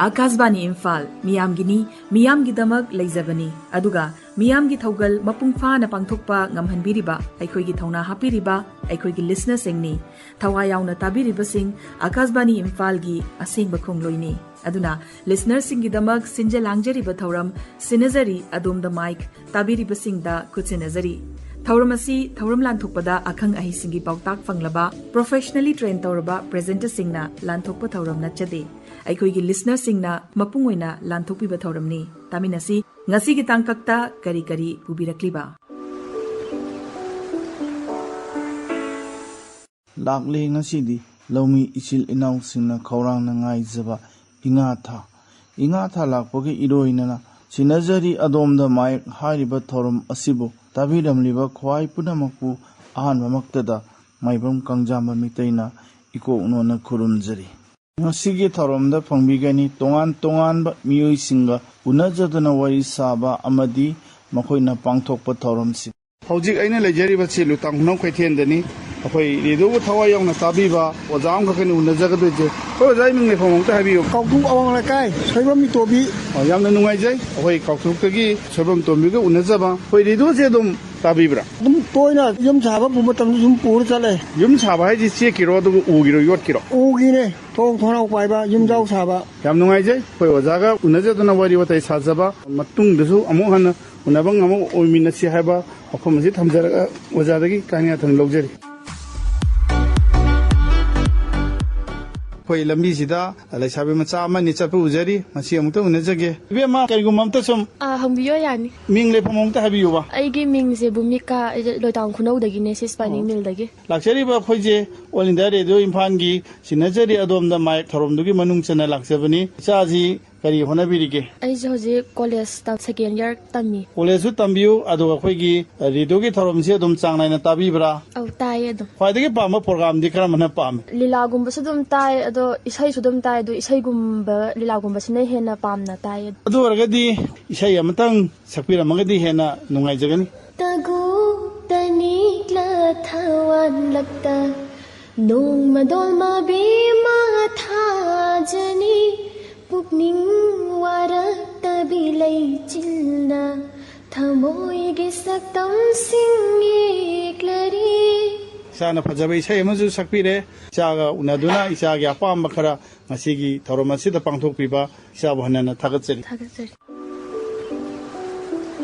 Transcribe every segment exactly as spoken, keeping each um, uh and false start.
ꯑꯥꯀꯥꯁꯕꯥꯅꯤ ꯏꯝꯐꯥꯜ ꯃꯤꯌꯥꯝꯒꯤꯅꯤ, ꯃꯤꯌꯥꯝꯒꯤꯗꯃꯛ ꯂꯩꯖꯕꯅꯤ꯫ ꯑꯗꯨꯒ ꯃꯤꯌꯥꯝꯒꯤ ꯊꯧꯒꯜ ꯃꯄꯨꯡ ꯐꯥꯅ ꯄꯥꯡꯊꯣꯛꯄ ꯉꯝꯍꯟꯕꯤꯔꯤꯕ ꯑꯩꯈꯣꯏꯒꯤ ꯊꯧꯅꯥ ꯍꯥꯞꯄꯤꯔꯤꯕ ꯑꯩꯈꯣꯏꯒꯤ ꯂꯤꯁꯅꯔꯁꯤꯡꯅꯤ꯫ ꯊꯋꯥꯏ ꯌꯥꯎꯅ ꯇꯥꯕꯤꯔꯤꯕꯁꯤꯡ ꯑꯥꯀꯥꯁꯕꯥꯅꯤ ꯏꯝꯐꯥꯜꯒꯤ ꯑꯁꯦꯡꯕ ꯈꯣꯡꯂꯣꯏꯅꯤ꯫ ꯑꯗꯨꯅ ꯂꯤꯁꯅꯔꯁꯤꯡꯒꯤꯗꯃꯛ ꯁꯤꯟꯖ ꯂꯥꯡꯖꯔꯤꯕ ꯊꯧꯔꯝ ꯁꯤꯟꯅꯖꯔꯤ ꯑꯗꯣꯝꯗ ꯃꯥꯏꯛ ꯇꯥꯕꯤꯔꯤꯕꯁꯤꯡꯗ ꯈꯨꯠꯁꯤꯟꯅꯖꯔꯤ꯫ ꯊꯧꯔꯝ ꯑꯁꯤ ꯊꯧꯔꯝ ꯂꯥꯟꯊꯣꯛꯄꯗ ꯑꯈꯪ ꯑꯍꯩꯁꯤꯡꯒꯤ ꯄꯥꯎꯇꯥꯛ ꯐꯪꯂꯕ, professionally train ꯇꯧꯔꯕ presenterꯁꯤꯡꯅ ꯂꯥꯟꯊꯣꯛꯄ ꯊꯧꯔꯝ ꯅꯠꯆꯗꯦ꯫ ꯑꯩꯈꯣꯏꯒꯤ ꯂꯤꯁꯅꯔꯁꯤꯡꯅ ꯃꯄꯨꯡ ꯑꯣꯏꯅ ꯂꯥꯟꯊꯣꯛꯄꯤꯕ ꯊꯧꯔꯝꯅꯤ꯫ ꯇꯥꯃꯤꯟꯅꯁꯤ ꯉꯁꯤꯒꯤ ꯇꯥꯡꯀꯛꯇ ꯀꯔꯤ ꯀꯔꯤ ꯄꯨꯕꯤꯔꯛꯂꯤꯕ꯫ ꯂꯥꯛꯂꯦ ꯉꯁꯤꯗꯤ ꯂꯧꯃꯤ ꯏꯆꯤꯜ ꯏꯅꯥꯎꯁꯤꯡꯅ ꯈꯧꯔꯥꯡꯅ ꯉꯥꯏꯖꯕ ꯏꯉꯥ ꯊꯥ꯫ ꯏꯉꯥ ꯊꯥ ꯂꯥꯛꯄꯒ ꯏꯔꯣꯏꯅꯅ ꯁꯤꯟꯅꯖꯔꯤ ꯑꯗꯣꯝꯗ ꯃꯥꯌꯦꯛ ꯍꯥꯏꯔꯤꯕ ꯊꯧꯔꯝ ꯑꯁꯤꯕꯨ ꯇꯥꯕꯤꯔꯝꯂꯤꯕ ꯈ꯭ꯋꯥꯏ ꯄꯨꯝꯅꯃꯛꯄꯨ ꯑꯍꯥꯟꯕꯃꯛꯇꯗ ꯃꯥꯏꯕꯝ ꯀꯪꯖꯥꯝꯕ ꯃꯤꯇꯩꯅ ꯏꯀꯣꯛꯅꯣꯅ ꯈꯨꯔꯨꯝꯖꯔꯤ꯫ ꯉꯁꯤꯒꯤ ꯊꯧꯔꯝꯗ ꯐꯪꯕꯤꯒꯅꯤ ꯇꯣꯉꯥꯟ ꯇꯣꯉꯥꯟꯕ ꯃꯤꯑꯣꯏꯁꯤꯡꯒ ꯎꯅꯖꯗꯨꯅ ꯋꯥꯔꯤ ꯁꯥꯕ ꯑꯃꯗꯤ ꯃꯈꯣꯏꯅ ꯄꯥꯡꯊꯣꯛꯄ ꯊꯧꯔꯝꯁꯤꯡ꯫ ꯍꯧꯖꯤꯛ ꯑꯩꯅ ꯂꯩꯖꯔꯤꯕꯁꯤ ꯂꯨꯇꯥꯡ ꯈꯨꯅꯧ ꯀꯩꯊꯦꯜꯗꯅꯤ꯫ ꯑꯩꯈꯣꯏ ꯔꯦꯗꯤꯑꯣꯕꯨ ꯊꯋꯥꯏ ꯌꯥꯎꯅ ꯇꯥꯕꯤꯕ ꯑꯣꯖꯥ ꯑꯃꯈꯛꯀꯅꯤ ꯎꯅꯖꯒꯗꯣꯏꯁꯦ꯫ ꯑꯩꯈꯣꯏ ꯑꯣꯖꯥ ꯏꯃꯤꯡ ꯂꯩꯐꯝ ꯑꯃꯇ ꯍꯥꯏꯕꯤꯌꯨ꯫ ꯀꯥꯎꯇ꯭ꯔꯨꯛ ꯑꯋꯥꯡ ꯂꯩꯀꯥꯏ, ꯁꯣꯏꯕꯝ ꯏꯇꯣꯕꯤ꯫ ꯑꯣ, ꯌꯥꯝꯅ ꯅꯨꯡꯉꯥꯏꯖꯩ꯫ ꯑꯩꯈꯣꯏ ꯀꯥꯎꯇ꯭ꯔꯨꯛꯇꯒꯤ ꯁꯣꯏꯕꯝ ꯇꯣꯝꯕꯤꯒ ꯎꯅꯖꯕ꯫ ꯑꯩꯈꯣꯏ ꯔꯦꯗꯤꯑꯣꯁꯦ ꯑꯗꯨꯝ ꯇꯥꯕꯤꯕ꯭ꯔꯥ? ꯑꯗꯨꯝ ꯇꯣꯏꯅ ꯌꯨꯝ ꯁꯥꯕ ꯄꯨꯕ ꯃꯇꯝꯗ ꯁꯨꯝ ꯄꯨꯔ ꯆꯠꯂꯦ꯫ ꯌꯨꯝ ꯁꯥꯕ ꯍꯥꯏꯁꯤ ꯆꯦꯛꯀꯤꯔꯣ, ꯑꯗꯨꯒ ꯎꯒꯤꯔꯣ, ꯌꯣꯠꯀꯤꯔꯣ? ꯎꯒꯤꯅꯦ꯫ ꯊꯣꯡ ꯊꯣꯡꯅꯥꯎ ꯄꯥꯏꯕ, ꯌꯨꯝꯖꯥꯎ ꯁꯥꯕ꯫ ꯌꯥꯝ ꯅꯨꯡꯉꯥꯏꯖꯩ꯫ ꯑꯩꯈꯣꯏ ꯑꯣꯖꯥꯒ ꯎꯅꯖꯗꯨꯅ ꯋꯥꯔꯤ ꯋꯥꯇꯥꯏ ꯁꯥꯖꯕ꯫ ꯃꯇꯨꯡꯗꯁꯨ ꯑꯃꯨꯛ ꯍꯟꯅ ꯎꯅꯕ ꯉꯝꯃ ꯑꯣꯏꯃꯤꯟꯅꯁꯤ ꯍꯥꯏꯕ ꯋꯥꯐꯝ ꯑꯁꯤ ꯊꯝꯖꯔꯒ ꯑꯣꯖꯥꯗꯒꯤ ꯀꯥꯏꯅ ꯌꯥꯊꯪ ꯂꯧꯖꯔꯤ꯫ ꯑꯩꯈꯣꯏ ꯂꯝꯕꯤꯁꯤꯗ ꯂꯩꯁꯥꯕꯤ ꯃꯆꯥ ꯑꯃꯅꯤ ꯆꯠꯄ ꯎꯖꯔꯤ꯫ ꯃꯁꯤ ꯑꯃꯨꯛꯇ ꯎꯅꯖꯒꯦ꯫ ꯏꯕꯦꯝꯃ, ꯀꯔꯤꯒꯨꯝꯕ ꯑꯝꯇ ꯁꯨꯝ ꯑꯥ, ꯍꯪꯕꯤꯌꯣ, ꯌꯥꯅꯤ꯫ ꯃꯤꯡ ꯂꯩꯐꯝ ꯑꯃꯨꯛꯇ ꯍꯥꯏꯕꯤꯌꯨꯕ꯫ ꯑꯩꯒꯤ ꯃꯤꯡꯁꯦ ꯚꯨꯃꯤꯀꯥ, ꯑꯩꯁꯦ ꯂꯣꯏꯇꯥꯡ ꯈꯨꯅꯧꯗꯒꯤꯅꯦ, ꯁꯤ ꯁ꯭ꯄꯥꯏꯅꯤꯡ ꯑꯣ꯫ ꯃꯤꯜꯗꯒꯤ꯫ ꯂꯥꯛꯆꯔꯤꯕ ꯑꯩꯈꯣꯏꯁꯦ All India Radio ꯏꯝꯐꯥꯜꯒꯤ ꯁꯤꯟꯅꯖꯔꯤ ꯑꯗꯣꯝꯗ ꯃꯥꯏꯛ ꯊꯧꯔꯝꯗꯨꯒꯤ ꯃꯅꯨꯡ ꯆꯟꯅ ꯂꯥꯛꯆꯕꯅꯤ꯫ ꯏꯆꯥꯁꯤ ꯀꯔꯤ ꯍꯣꯠꯅꯕꯤꯔꯤꯒꯦ? ꯑꯩꯁꯦ ꯍꯧꯖꯤꯛ ꯀꯣꯂꯦꯖ ꯇꯝ-, ꯁꯦꯀꯦꯟ ꯏꯌꯥꯔ ꯇꯝꯃꯤ꯫ ꯀꯣꯂꯦꯖꯁꯨ ꯇꯝꯕꯤꯌꯨ, ꯑꯗꯨꯒ ꯑꯩꯈꯣꯏꯒꯤ ꯔꯦꯗꯤꯑꯣꯒꯤ ꯊꯧꯔꯝꯁꯤ ꯑꯗꯨꯝ ꯆꯥꯡ ꯅꯥꯏꯅ ꯇꯥꯕꯤꯕ꯭ꯔꯥ? ꯑꯧ, ꯇꯥꯏꯌꯦ ꯑꯗꯨꯝ꯫ ꯈ꯭ꯋꯥꯏꯗꯒꯤ ꯄꯥꯝꯕ ꯄ꯭ꯔꯣꯒꯥꯝꯗꯤ ꯀꯔꯝꯕꯅ ꯄꯥꯝꯃꯤ? ꯂꯤꯂꯥꯒꯨꯝꯕꯁꯨ ꯑꯗꯨꯝ ꯇꯥꯏ, ꯑꯗꯣ ꯏꯁꯩꯁꯨ ꯑꯗꯨꯝ ꯇꯥꯏ, ꯑꯗꯣ ꯏꯁꯩꯒꯨꯝꯕ, ꯂꯤꯂꯥꯒꯨꯝꯕꯁꯤꯅ ꯍꯦꯟꯅ ꯄꯥꯝꯅ ꯇꯥꯏ꯫ ꯑꯗꯨ ꯑꯣꯏꯔꯒꯗꯤ ꯏꯁꯩ ꯑꯃꯇꯪ ꯁꯛꯄꯤꯔꯝꯃꯒꯗꯤ ꯍꯦꯟꯅ ꯅꯨꯡꯉꯥꯏꯖꯒꯅꯤ꯫ ꯇꯒꯨ ꯇꯅꯤꯛꯂ ꯊꯋꯥꯟꯂꯛꯇ ꯅꯣꯡꯃꯗꯣꯜ ꯃꯕꯤ ꯃꯊꯥ ꯅꯤꯡ ꯋꯥꯔꯛꯇꯕꯤ ꯂꯩꯆꯤꯜꯅ ꯊꯃꯣꯏꯒꯤ ꯁꯛꯇꯝꯁꯤꯡ ꯌꯦꯛꯂꯔꯤ꯫ ꯏꯆꯥꯅ ꯐꯖꯕ ꯏꯁꯩ ꯑꯃꯁꯨ ꯁꯛꯄꯤꯔꯦ꯫ ꯏꯆꯥꯒ ꯎꯅꯗꯨꯅ ꯏꯆꯥꯒꯤ ꯑꯄꯥꯝꯕ ꯈꯔ ꯉꯁꯤꯒꯤ ꯊꯧꯔꯝ ꯑꯁꯤꯗ ꯄꯥꯡꯊꯣꯛꯄꯤꯕ ꯏꯆꯥꯕꯨ ꯍꯟꯅ ꯍꯟꯅ ꯊꯥꯒꯠꯆꯔꯤ꯫ ꯊꯥꯒꯠꯆꯔꯤ꯫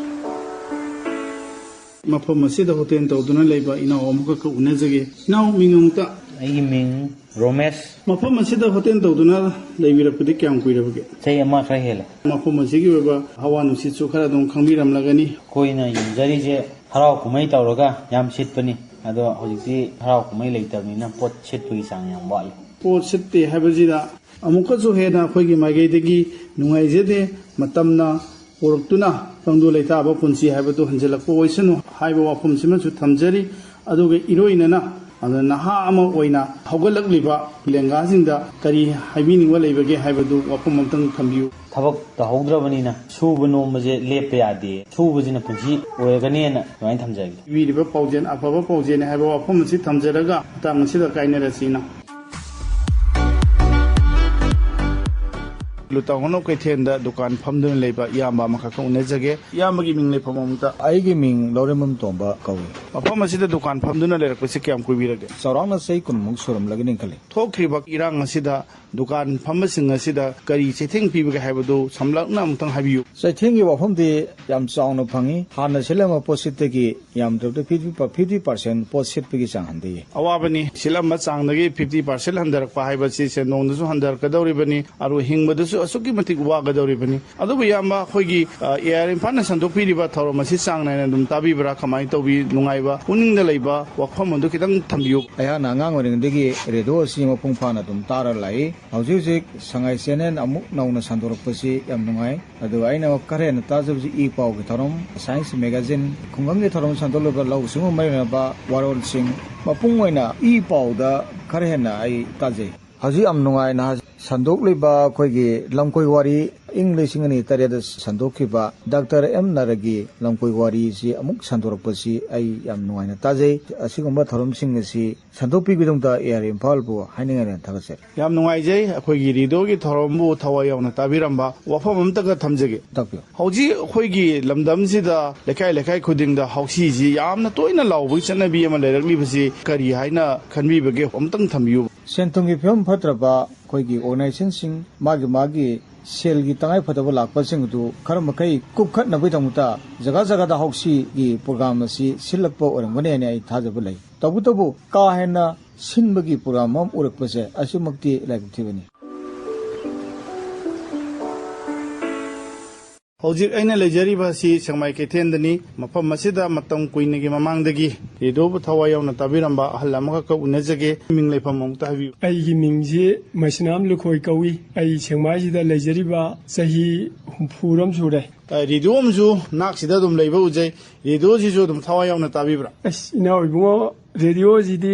ꯃꯐꯝ ꯑꯁꯤꯗ ꯍꯣꯇꯦꯜ ꯇꯧꯗꯨꯅ ꯂꯩꯕ ꯏꯅꯥꯎ ꯑꯃꯈꯛꯀ ꯎꯅꯖꯒꯦ꯫ ꯏꯅꯥꯎ, ꯃꯤꯡ ꯑꯃꯨꯛꯇ? ꯑꯩꯒꯤ ꯃꯤꯡ ꯔꯣꯃꯦꯁ꯫ ꯃꯐꯝ ꯑꯁꯤꯗ ꯍꯣꯇꯦꯜ ꯇꯧꯗꯨꯅ ꯂꯩꯕꯤꯔꯛꯄꯗꯤ ꯀꯌꯥꯝ ꯀꯨꯏꯔꯕꯒꯦ? ꯆꯍꯤ ꯑꯃ ꯈꯔ ꯍꯦꯜꯂꯦ꯫ ꯃꯐꯝ ꯑꯁꯤꯒꯤ ꯑꯣꯏꯕ ꯍꯋꯥ ꯅꯨꯡꯁꯤꯠꯁꯨ ꯈꯔ ꯑꯗꯨꯝ ꯈꯪꯕꯤꯔꯝꯂꯒꯅꯤ꯫ ꯑꯩꯈꯣꯏꯅ ꯌꯦꯡꯖꯔꯤꯁꯦ ꯍꯔꯥꯎ ꯀꯨꯝꯍꯩ ꯇꯧꯔꯒ ꯌꯥꯝ ꯁꯤꯠꯄꯅꯤ, ꯑꯗꯣ ꯍꯧꯖꯤꯛꯇꯤ ꯍꯔꯥꯎ ꯀꯨꯝꯍꯩ ꯂꯩꯇꯕꯅꯤꯅ ꯄꯣꯠ ꯁꯤꯠꯄꯒꯤ ꯆꯥꯡ ꯌꯥꯝ ꯋꯥꯠꯂꯤ꯫ ꯄꯣꯠ ꯁꯤꯠꯇꯦ ꯍꯥꯏꯕꯁꯤꯗ ꯑꯃꯨꯛꯀꯁꯨ ꯍꯦꯟꯅ ꯑꯩꯈꯣꯏꯒꯤ ꯃꯥꯏꯀꯩꯗꯒꯤ ꯅꯨꯡꯉꯥꯏꯖꯗꯦ꯫ ꯃꯇꯝꯅ ꯄꯨꯔꯛꯇꯨꯅ ꯇꯪꯗꯨ ꯂꯩꯇꯥꯕ ꯄꯨꯟꯁꯤ ꯍꯥꯏꯕꯗꯨ ꯍꯟꯖꯤꯜꯂꯛꯄ ꯑꯣꯏꯁꯅꯨ ꯍꯥꯏꯕ ꯋꯥꯐꯝꯁꯤꯃꯁꯨ ꯊꯝꯖꯔꯤ꯫ ꯑꯗꯨꯒ ꯏꯔꯣꯏꯅꯅ, ꯑꯗꯨꯅ ꯅꯍꯥ ꯑꯃ ꯑꯣꯏꯅ ꯍꯧꯒꯠꯂꯛꯂꯤꯕ ꯂꯦꯡꯒꯥꯁꯤꯡꯗ ꯀꯔꯤ ꯍꯥꯏꯕꯤꯅꯤꯡꯕ ꯂꯩꯕꯒꯦ ꯍꯥꯏꯕꯗꯨ ꯋꯥꯐꯝ ꯑꯝꯇꯪ ꯊꯝꯕꯤꯌꯨ꯫ ꯊꯕꯛ ꯇꯧꯍꯧꯗ꯭ꯔꯕꯅꯤꯅ ꯁꯨꯕ ꯅꯣꯝꯕꯁꯦ ꯂꯦꯞꯄ ꯌꯥꯗꯦ꯫ ꯁꯨꯕꯁꯤꯅ ꯄꯨꯟꯁꯤ ꯑꯣꯏꯔꯒꯅꯦꯅ ꯑꯗꯨꯃꯥꯏꯅ ꯊꯝꯖꯒꯦ꯫ ꯄꯤꯕꯤꯔꯤꯕ ꯄꯥꯎꯖꯦꯜ ꯑꯐꯕ ꯄꯥꯎꯖꯦꯜꯅꯤ ꯍꯥꯏꯕ ꯋꯥꯐꯝ ꯑꯁꯤ ꯊꯝꯖꯔꯒ ꯃꯇꯥꯡ ꯑꯁꯤꯗ ꯀꯥꯏꯅꯔꯁꯤ ꯏꯅꯥꯎ꯫ ꯂꯨꯇꯥꯎ ꯍꯣꯅꯣ ꯀꯩꯊꯦꯜꯗ ꯗꯨꯀꯥꯟ ꯐꯝꯗꯨꯅ ꯂꯩꯕ ꯏꯌꯥꯝꯕ ꯑꯃꯈꯛꯀ ꯎꯅꯖꯒꯦ꯫ ꯏꯌꯥꯝꯕꯒꯤ ꯃꯤꯡ ꯂꯩꯐꯝ ꯑꯃꯨꯛꯇ? ꯑꯩꯒꯤ ꯃꯤꯡ ꯂꯧꯔꯦꯝꯕꯝ ꯇꯣꯝꯕ ꯀꯧꯏ꯫ ꯃꯐꯝ ꯑꯁꯤꯗ ꯗꯨꯀꯥꯟ ꯐꯝꯗꯨꯅ ꯂꯩꯔꯛꯄꯁꯤ ꯀꯌꯥꯝ ꯀꯨꯏꯕꯤꯔꯒꯦ? ꯆꯥꯎꯔꯥꯛꯅ ꯆꯍꯤ ꯀꯨꯟꯃꯨꯛ ꯁꯨꯔꯝꯂꯒꯅꯤ ꯈꯜꯂꯤ꯫ ꯊꯣꯛꯈ꯭ꯔꯤꯕ ꯏꯔꯥꯡ ꯑꯁꯤꯗ ꯗꯨꯀꯥꯟ ꯐꯝꯕꯁꯤꯡ ꯑꯁꯤꯗ ꯀꯔꯤ ꯆꯩꯊꯦꯡ ꯄꯤꯕꯒꯦ ꯍꯥꯏꯕꯗꯨ ꯁꯝꯂꯞꯅ ꯑꯃꯨꯛꯇꯪ ꯍꯥꯏꯕꯤꯌꯨ꯫ ꯆꯩꯊꯦꯡꯒꯤ ꯋꯥꯐꯝꯗꯤ ꯌꯥꯝ ꯆꯥꯎꯅ ꯐꯪꯉꯤ꯫ ꯍꯥꯟꯅ ꯁꯤꯠꯂꯝꯕ ꯄꯣꯠꯁꯤꯠꯇꯒꯤ ꯌꯥꯝꯗ꯭ꯔꯕꯗ fifty, fifty percent ꯄꯣꯠ ꯁꯤꯠꯄꯒꯤ ꯆꯥꯡ ꯍꯟꯊꯩ꯫ ꯑꯋꯥꯕꯅꯤ꯫ ꯁꯤꯠꯂꯝꯕ ꯆꯥꯡꯗꯒꯤ fifty percent ꯍꯟꯊꯔꯛꯄ ꯍꯥꯏꯕꯁꯤ ꯁꯦꯟꯗꯣꯡꯗꯁꯨ ꯍꯟꯊꯔꯛꯀꯗꯧꯔꯤꯕꯅꯤ, ꯑꯗꯨꯒ ꯍꯤꯡꯕꯗꯁꯨ ꯑꯁꯨꯛꯀꯤ ꯃꯇꯤꯛ ꯋꯥꯒꯗꯧꯔꯤꯕꯅꯤ꯫ ꯑꯗꯨꯕꯨ ꯏꯌꯥꯝꯕ, ꯑꯩꯈꯣꯏꯒꯤ, ꯑ, ꯑꯦꯌꯥꯔ ꯏꯝꯐꯥꯜꯅ ꯁꯟꯗꯣꯛꯄꯤꯔꯤꯕ ꯊꯧꯔꯝ ꯑꯁꯤ ꯆꯥꯡ ꯅꯥꯏꯅ ꯑꯗꯨꯝ ꯇꯥꯕꯤꯕ꯭ꯔꯥ? ꯀꯃꯥꯏꯅ ꯇꯧꯕꯤ? ꯅꯨꯡꯉꯥꯏꯕ, ꯄꯨꯛꯅꯤꯡꯗ ꯂꯩꯕ ꯋꯥꯐꯝ ꯑꯗꯨ ꯈꯤꯇꯪ ꯊꯝꯕꯤꯌꯨ꯫ ꯑꯩꯍꯥꯛꯅ ꯑꯉꯥꯡ ꯑꯣꯏꯔꯤꯉꯩꯗꯒꯤ ꯔꯦꯗꯤꯑꯣ ꯑꯁꯤ ꯃꯄꯨꯡ ꯐꯥꯅ ꯑꯗꯨꯝ ꯇꯥꯔ ꯂꯥꯛꯏ꯫ ꯍꯧꯖꯤꯛ ꯍꯧꯖꯤꯛ ꯁꯉꯥꯏ ꯆꯦꯅꯦꯜ ꯑꯃꯨꯛ ꯅꯧꯅ ꯁꯟꯗꯣꯔꯛꯄꯁꯤ ꯌꯥꯝ ꯅꯨꯡꯉꯥꯏ꯫ ꯑꯗꯨꯒ ꯑꯩꯅ ꯈꯔ ꯍꯦꯟꯅ ꯇꯥꯖꯕꯁꯤ ꯏ ꯄꯥꯎꯒꯤ ꯊꯧꯔꯝ, ꯁꯥꯏꯟꯁ ꯃꯦꯒꯥꯖꯤꯟ, ꯈꯨꯡꯒꯪꯒꯤ ꯊꯧꯔꯝ ꯁꯟꯗꯣꯛꯂꯤꯕ ꯂꯧꯎ ꯁꯤꯡꯎ ꯃꯔꯤ ꯂꯩꯅꯕ ꯋꯥꯔꯣꯜꯁꯤꯡ, ꯃꯄꯨꯡ ꯑꯣꯏꯅ ꯏ ꯄꯥꯎꯗ ꯈꯔ ꯍꯦꯟꯅ ꯑꯩ ꯇꯥꯖꯩ꯫ ꯍꯧꯖꯤꯛ ꯌꯥꯝ ꯅꯨꯡꯉꯥꯏꯅ ꯁꯟꯗꯣꯛꯂꯤꯕ ꯑꯩꯈꯣꯏꯒꯤ ꯂꯝꯀꯣꯏ ꯋꯥꯔꯤ, ꯏꯪ ꯂꯤꯁꯤꯡ ꯑꯅꯤ ꯇꯔꯦꯠꯇ ꯁꯟꯗꯣꯛꯈꯤꯕ ꯗꯥꯛꯇꯔ ꯑꯦꯝ ꯅꯥꯔꯒꯤ ꯂꯝꯀꯣꯏ ꯋꯥꯔꯤꯁꯤ ꯑꯃꯨꯛ ꯁꯟꯗꯣꯔꯛꯄꯁꯤ ꯑꯩ ꯌꯥꯝ ꯅꯨꯡꯉꯥꯏꯅ ꯇꯥꯖꯩ꯫ ꯑꯁꯤꯒꯨꯝꯕ ꯊꯧꯔꯝꯁꯤꯡ ꯑꯁꯤ ꯁꯟꯗꯣꯛꯄꯤꯕꯒꯤꯗꯃꯛꯇ ꯑꯦ ꯑꯥꯔ ꯏꯝꯐꯥꯜꯕꯨ ꯍꯥꯏꯅꯤꯡꯉꯥꯏ ꯊꯥꯒꯠꯆꯔꯤ꯫ ꯌꯥꯝ ꯅꯨꯡꯉꯥꯏꯖꯩ, ꯑꯩꯈꯣꯏꯒꯤ ꯔꯦꯗꯤꯑꯣꯒꯤ ꯊꯧꯔꯝꯕꯨ ꯊꯋꯥꯏ ꯌꯥꯎꯅ ꯇꯥꯕꯤꯔꯝꯕ꯫ ꯋꯥꯐꯝ ꯑꯃꯇꯒ ꯊꯝꯖꯒꯦ꯫ ꯇꯥꯛꯄꯤꯌꯨ꯫ ꯍꯧꯖꯤꯛ ꯑꯩꯈꯣꯏꯒꯤ ꯂꯝꯗꯝꯁꯤꯗ ꯂꯩꯀꯥꯏ ꯂꯩꯀꯥꯏ ꯈꯨꯗꯤꯡꯗ ꯍꯧꯁꯤꯁꯤ ꯌꯥꯝꯅ ꯇꯣꯏꯅ ꯂꯥꯎꯕꯒꯤ ꯆꯠꯅꯕꯤ ꯑꯃ ꯂꯩꯔꯛꯂꯤꯕꯁꯤ ꯀꯔꯤ ꯍꯥꯏꯅ ꯈꯟꯕꯤꯕꯒꯦ? ꯑꯃꯨꯛꯇꯪ ꯊꯝꯕꯤꯌꯨ꯫ ꯁꯦꯟ ꯊꯨꯝꯒꯤ ꯐꯤꯕꯝ ꯐꯠꯇ꯭ꯔꯕ ꯑꯩꯈꯣꯏꯒꯤ ꯑꯣꯔꯒꯅꯥꯏꯖꯦꯁꯟꯁꯤꯡ ꯃꯥꯒꯤ ꯃꯥꯒꯤ ꯁꯦꯜꯒꯤ ꯇꯉꯥꯏꯐꯗꯕ ꯂꯥꯛꯄꯁꯤꯡ ꯑꯗꯨ ꯈꯔ ꯃꯈꯩ ꯀꯨꯞꯈꯠꯅꯕꯒꯤꯗꯃꯛꯇ ꯖꯒꯥ ꯖꯒꯥꯗ ꯍꯧꯁꯤꯒꯤ ꯄ꯭ꯔꯣꯒ꯭ꯔꯥꯝ ꯑꯁꯤ ꯁꯤꯜꯂꯛꯄ ꯑꯣꯏꯔꯝꯒꯅꯤ ꯍꯥꯏꯅ ꯑꯩ ꯊꯥꯖꯕ ꯂꯩ꯫ ꯇꯧꯕꯇꯕꯨ ꯀꯥ ꯍꯦꯟꯅ ꯁꯤꯟꯕꯒꯤ ꯄ꯭ꯔꯣꯒ꯭ꯔꯥꯝ ꯑꯃ ꯎꯔꯛꯄꯁꯦ ꯑꯁꯨꯛꯃꯛꯇꯤ ꯂꯥꯏꯕꯛ ꯊꯤꯕꯅꯤ꯫ ꯍꯧꯖꯤꯛ ꯑꯩꯅ ꯂꯩꯖꯔꯤꯕ ꯑꯁꯤ ꯁꯦꯛꯃꯥꯏ ꯀꯩꯊꯦꯜꯗꯅꯤ꯫ ꯃꯐꯝ ꯑꯁꯤꯗ ꯃꯇꯝ ꯀꯨꯏꯅꯒꯤ ꯃꯃꯥꯡꯗꯒꯤ ꯔꯦꯗꯤꯑꯣꯕꯨ ꯊꯋꯥꯏ ꯌꯥꯎꯅ ꯇꯥꯕꯤꯔꯝꯕ ꯑꯍꯜ ꯑꯃꯈꯛꯀ ꯎꯅꯖꯒꯦ꯫ ꯃꯤꯡ ꯂꯩꯐꯝ ꯑꯃꯨꯛꯇ ꯍꯥꯏꯕꯤꯌꯨ꯫ ꯑꯩꯒꯤ ꯃꯤꯡꯁꯤ ꯃꯩꯁꯅꯥꯝ ꯂꯨꯈꯣꯏ ꯀꯧꯏ꯫ ꯑꯩ ꯁꯦꯛꯃꯥꯏꯁꯤꯗ ꯂꯩꯖꯔꯤꯕ ꯆꯍꯤ ꯍꯨꯝꯐꯨꯔꯣꯝ ꯁꯨꯔꯦ꯫ ꯑ, ꯔꯦꯗꯤꯑꯣ ꯑꯃꯁꯨ ꯅꯥꯛꯁꯤꯗ ꯑꯗꯨꯝ ꯂꯩꯕ ꯎꯖꯩ꯫ ꯔꯦꯗꯤꯑꯣꯁꯤꯁꯨ ꯑꯗꯨꯝ ꯊꯋꯥꯏ ꯌꯥꯎꯅ ꯇꯥꯕꯤꯕ꯭ꯔꯥ? ꯑꯁ, ꯏꯅꯥꯎ ꯏꯕꯨꯡꯉꯣ, ꯔꯦꯗꯤꯑꯣꯁꯤꯗꯤ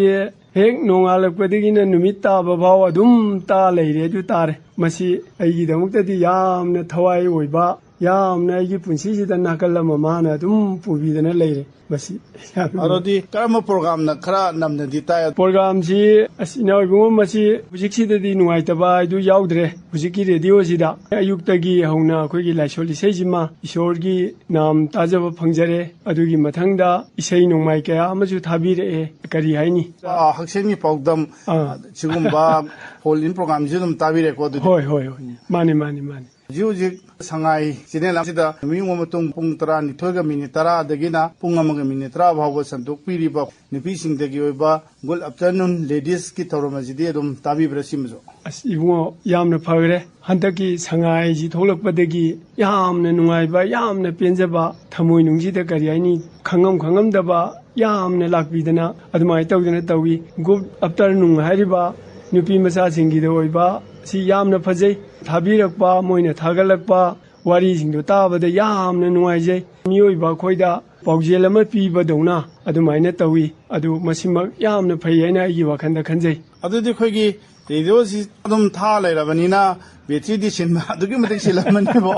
ꯍꯦꯛ ꯅꯣꯡꯉꯥꯜꯂꯛꯄꯗꯒꯤꯅ ꯅꯨꯃꯤꯠ ꯇꯥꯕ ꯐꯥꯎ ꯑꯗꯨꯝ ꯇꯥ ꯂꯩꯔꯦ ꯑꯗꯨ ꯇꯥꯔꯦ꯫ ꯃꯁꯤ ꯑꯩꯒꯤꯗꯃꯛꯇꯗꯤ ꯌꯥꯝꯅ ꯊꯋꯥꯏ ꯑꯣꯏꯕ, ꯌꯥꯝꯅ ꯑꯩꯒꯤ ꯄꯨꯟꯁꯤꯁꯤꯗ ꯅꯥꯀꯜ ꯑꯃ ꯃꯥꯅ ꯑꯗꯨꯝ ꯄꯨꯕꯤꯗꯅ ꯂꯩꯔꯦ꯫ ꯃꯁꯤ ꯌꯥꯝꯅ ꯑꯗꯨꯗꯤ ꯀꯔꯝꯕ ꯄ꯭ꯔꯣꯒ꯭ꯔꯥꯝꯅ ꯈꯔ ꯅꯝꯅꯗꯤ ꯇꯥꯏ? ꯄ꯭ꯔꯣꯒ꯭ꯔꯥꯝꯁꯤ, ꯑꯁ, ꯏꯅꯥꯎ ꯏꯕꯨꯡꯉꯣ, ꯃꯁꯤ ꯍꯧꯖꯤꯛꯁꯤꯗꯗꯤ ꯅꯨꯡꯉꯥꯏꯇꯕ ꯍꯥꯏꯗꯨ ꯌꯥꯎꯗ꯭ꯔꯦ꯫ ꯍꯧꯖꯤꯛꯀꯤ ꯔꯦꯗꯤꯑꯣꯁꯤꯗ ꯑꯌꯨꯛꯇꯒꯤ ꯍꯧꯅ ꯑꯩꯈꯣꯏꯒꯤ ꯂꯥꯏꯁꯣꯜ ꯏꯁꯩꯁꯤꯃ ꯏꯁꯣꯔꯒꯤ ꯅꯥꯝ ꯇꯥꯖꯕ ꯐꯪꯖꯔꯦ꯫ ꯑꯗꯨꯒꯤ ꯃꯊꯪꯗ ꯏꯁꯩ ꯅꯣꯡꯃꯥꯏ ꯀꯌꯥ ꯑꯃꯁꯨ ꯊꯥꯕꯤꯔꯛꯑꯦ꯫ ꯀꯔꯤ ꯍꯥꯏꯅꯤ? ꯑ, ꯍꯛꯁꯦꯜꯒꯤ ꯄꯥꯎꯗꯝ, ꯑꯥ꯫ ꯁꯤꯒꯨꯝꯕ ꯐꯣꯟ ꯏꯟ ꯄ꯭ꯔꯣꯒ꯭ꯔꯥꯝꯁꯨ ꯑꯗꯨꯝ ꯇꯥꯕꯤꯔꯦꯀꯣ ꯑꯗꯨꯗꯤ? ꯍꯣꯏ, ꯍꯣꯏ, ꯍꯣꯏ꯫ ꯃꯥꯅꯤ, ꯃꯥꯅꯤ, ꯃꯥꯅꯤ꯫ ꯍꯧꯖꯤꯛ ꯍꯧꯖꯤꯛ ꯁꯉꯥꯏ ꯆꯦꯅꯦꯜ ꯑꯁꯤꯗ ꯅꯨꯃꯤꯠ ꯌꯨꯡꯕ ꯃꯇꯨꯡ ꯄꯨꯡ ꯇꯔꯥꯅꯤꯊꯣꯏꯒ ꯃꯤꯅꯤꯠ ꯇꯔꯥꯗꯒꯤꯅ ꯄꯨꯡ ꯑꯃꯒ ꯃꯤꯅꯤꯠ ꯇꯔꯥ ꯐꯥꯎꯕ ꯁꯟꯗꯣꯛꯄꯤꯔꯤꯕ ꯅꯨꯄꯤꯁꯤꯡꯗꯒꯤ ꯑꯣꯏꯕ Good Afternoon Ladies ꯀꯤ ꯊꯧꯔꯝ ꯑꯁꯤꯗꯤ ꯑꯗꯨꯝ ꯇꯥꯕꯤꯕ꯭ꯔꯥ ꯁꯤꯃꯁꯨ? ꯑꯁ ꯏꯕꯨꯡꯉꯣ, ꯌꯥꯝꯅ ꯐꯈ꯭ꯔꯦ꯫ ꯍꯟꯗꯛꯀꯤ ꯁꯉꯥꯏꯁꯤ ꯊꯣꯛꯂꯛꯄꯗꯒꯤ ꯌꯥꯝꯅ ꯅꯨꯡꯉꯥꯏꯕ, ꯌꯥꯝꯅ ꯄꯦꯟꯖꯕ, ꯊꯃꯣꯏꯅꯨꯡꯁꯤꯗ ꯀꯔꯤ ꯍꯥꯏꯅꯤ, ꯈꯪꯉꯝ ꯈꯪꯉꯝꯗꯕ ꯌꯥꯝꯅ ꯂꯥꯛꯄꯤꯗꯅ ꯑꯗꯨꯃꯥꯏꯅ ꯇꯧꯗꯅ ꯇꯧꯏ꯫ Good Afternoon ꯍꯥꯏꯔꯤꯕ ꯅꯨꯄꯤ ꯃꯆꯥꯁꯤꯡꯒꯤꯗ ꯑꯣꯏꯕ ꯁꯤ ꯌꯥꯝꯅ ꯐꯖꯩ꯫ ꯊꯥꯕꯤꯔꯛꯄ, ꯃꯣꯏꯅ ꯊꯥꯒꯠꯂꯛꯄ ꯋꯥꯔꯤꯁꯤꯡꯗꯣ ꯇꯥꯕꯗ ꯌꯥꯝꯅ ꯅꯨꯡꯉꯥꯏꯖꯩ꯫ ꯃꯤꯑꯣꯏꯕ ꯑꯩꯈꯣꯏꯗ ꯄꯥꯎꯖꯦꯜ ꯑꯃ ꯄꯤꯕꯗꯧꯅ ꯑꯗꯨꯃꯥꯏꯅ ꯇꯧꯏ꯫ ꯑꯗꯨ ꯃꯁꯤꯃꯛ ꯌꯥꯝꯅ ꯐꯩ ꯍꯥꯏꯅ ꯑꯩꯒꯤ ꯋꯥꯈꯜꯗ ꯈꯟꯖꯩ꯫ ꯑꯗꯨꯗꯤ ꯑꯩꯈꯣꯏꯒꯤ ꯔꯦꯗꯤꯑꯣꯁꯤ ꯑꯗꯨꯝ ꯊꯥ ꯂꯩꯔꯕꯅꯤꯅ ꯕꯦꯇ꯭ꯔꯤꯗꯤ ꯁꯤꯟꯕ ꯑꯗꯨꯛꯀꯤ ꯃꯇꯤꯛ ꯁꯤꯜꯂꯝꯃꯅꯤꯕꯣ꯫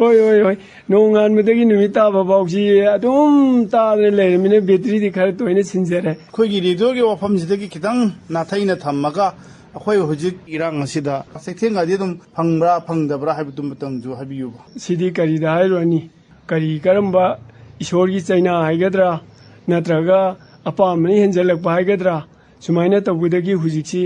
ꯍꯣꯏ, ꯍꯣꯏ, ꯍꯣꯏ꯫ ꯅꯣꯡꯉꯥꯟꯕꯗꯒꯤ ꯅꯨꯃꯤꯠ ꯇꯥꯕ ꯐꯥꯎꯁꯤ ꯑꯗꯨꯝ ꯇꯥꯗꯅ ꯂꯩꯔꯃꯤꯅ ꯕꯦꯇ꯭ꯔꯤꯗꯤ ꯈꯔ ꯇꯣꯏꯅ ꯁꯤꯟꯖꯔꯦ꯫ ꯑꯩꯈꯣꯏꯒꯤ ꯔꯦꯗꯤꯑꯣꯒꯤ ꯋꯥꯐꯝꯁꯤꯗꯒꯤ ꯈꯤꯇꯪ ꯅꯥꯊꯩꯅ ꯊꯝꯃꯒ ꯑꯩꯈꯣꯏ ꯍꯧꯖꯤꯛ ꯏꯔꯥꯡ ꯑꯁꯤꯗ ꯆꯩꯊꯦꯡꯒꯗꯤ ꯑꯗꯨꯝ ꯐꯪꯕ꯭ꯔꯥ ꯐꯪꯗꯕ꯭ꯔꯥ ꯍꯥꯏꯕꯗꯨꯃꯇꯪꯁꯨ ꯍꯥꯏꯕꯤꯌꯨꯕ꯫ ꯁꯤꯗꯤ ꯀꯔꯤꯗ ꯍꯥꯏꯔꯨꯔꯅꯤ? ꯀꯔꯤ ꯀꯔꯝꯕ ꯏꯁꯣꯔꯒꯤ ꯆꯩꯅꯥ ꯍꯥꯏꯒꯗ꯭ꯔꯥ, ꯅꯠꯇ꯭ꯔꯒ ꯑꯄꯥꯝꯕꯅ ꯍꯦꯟꯖꯜꯂꯛꯄ ꯍꯥꯏꯒꯗ꯭ꯔꯥ, ꯁꯨꯃꯥꯏꯅ ꯇꯧꯕꯗꯒꯤ ꯍꯧꯖꯤꯛꯁꯤ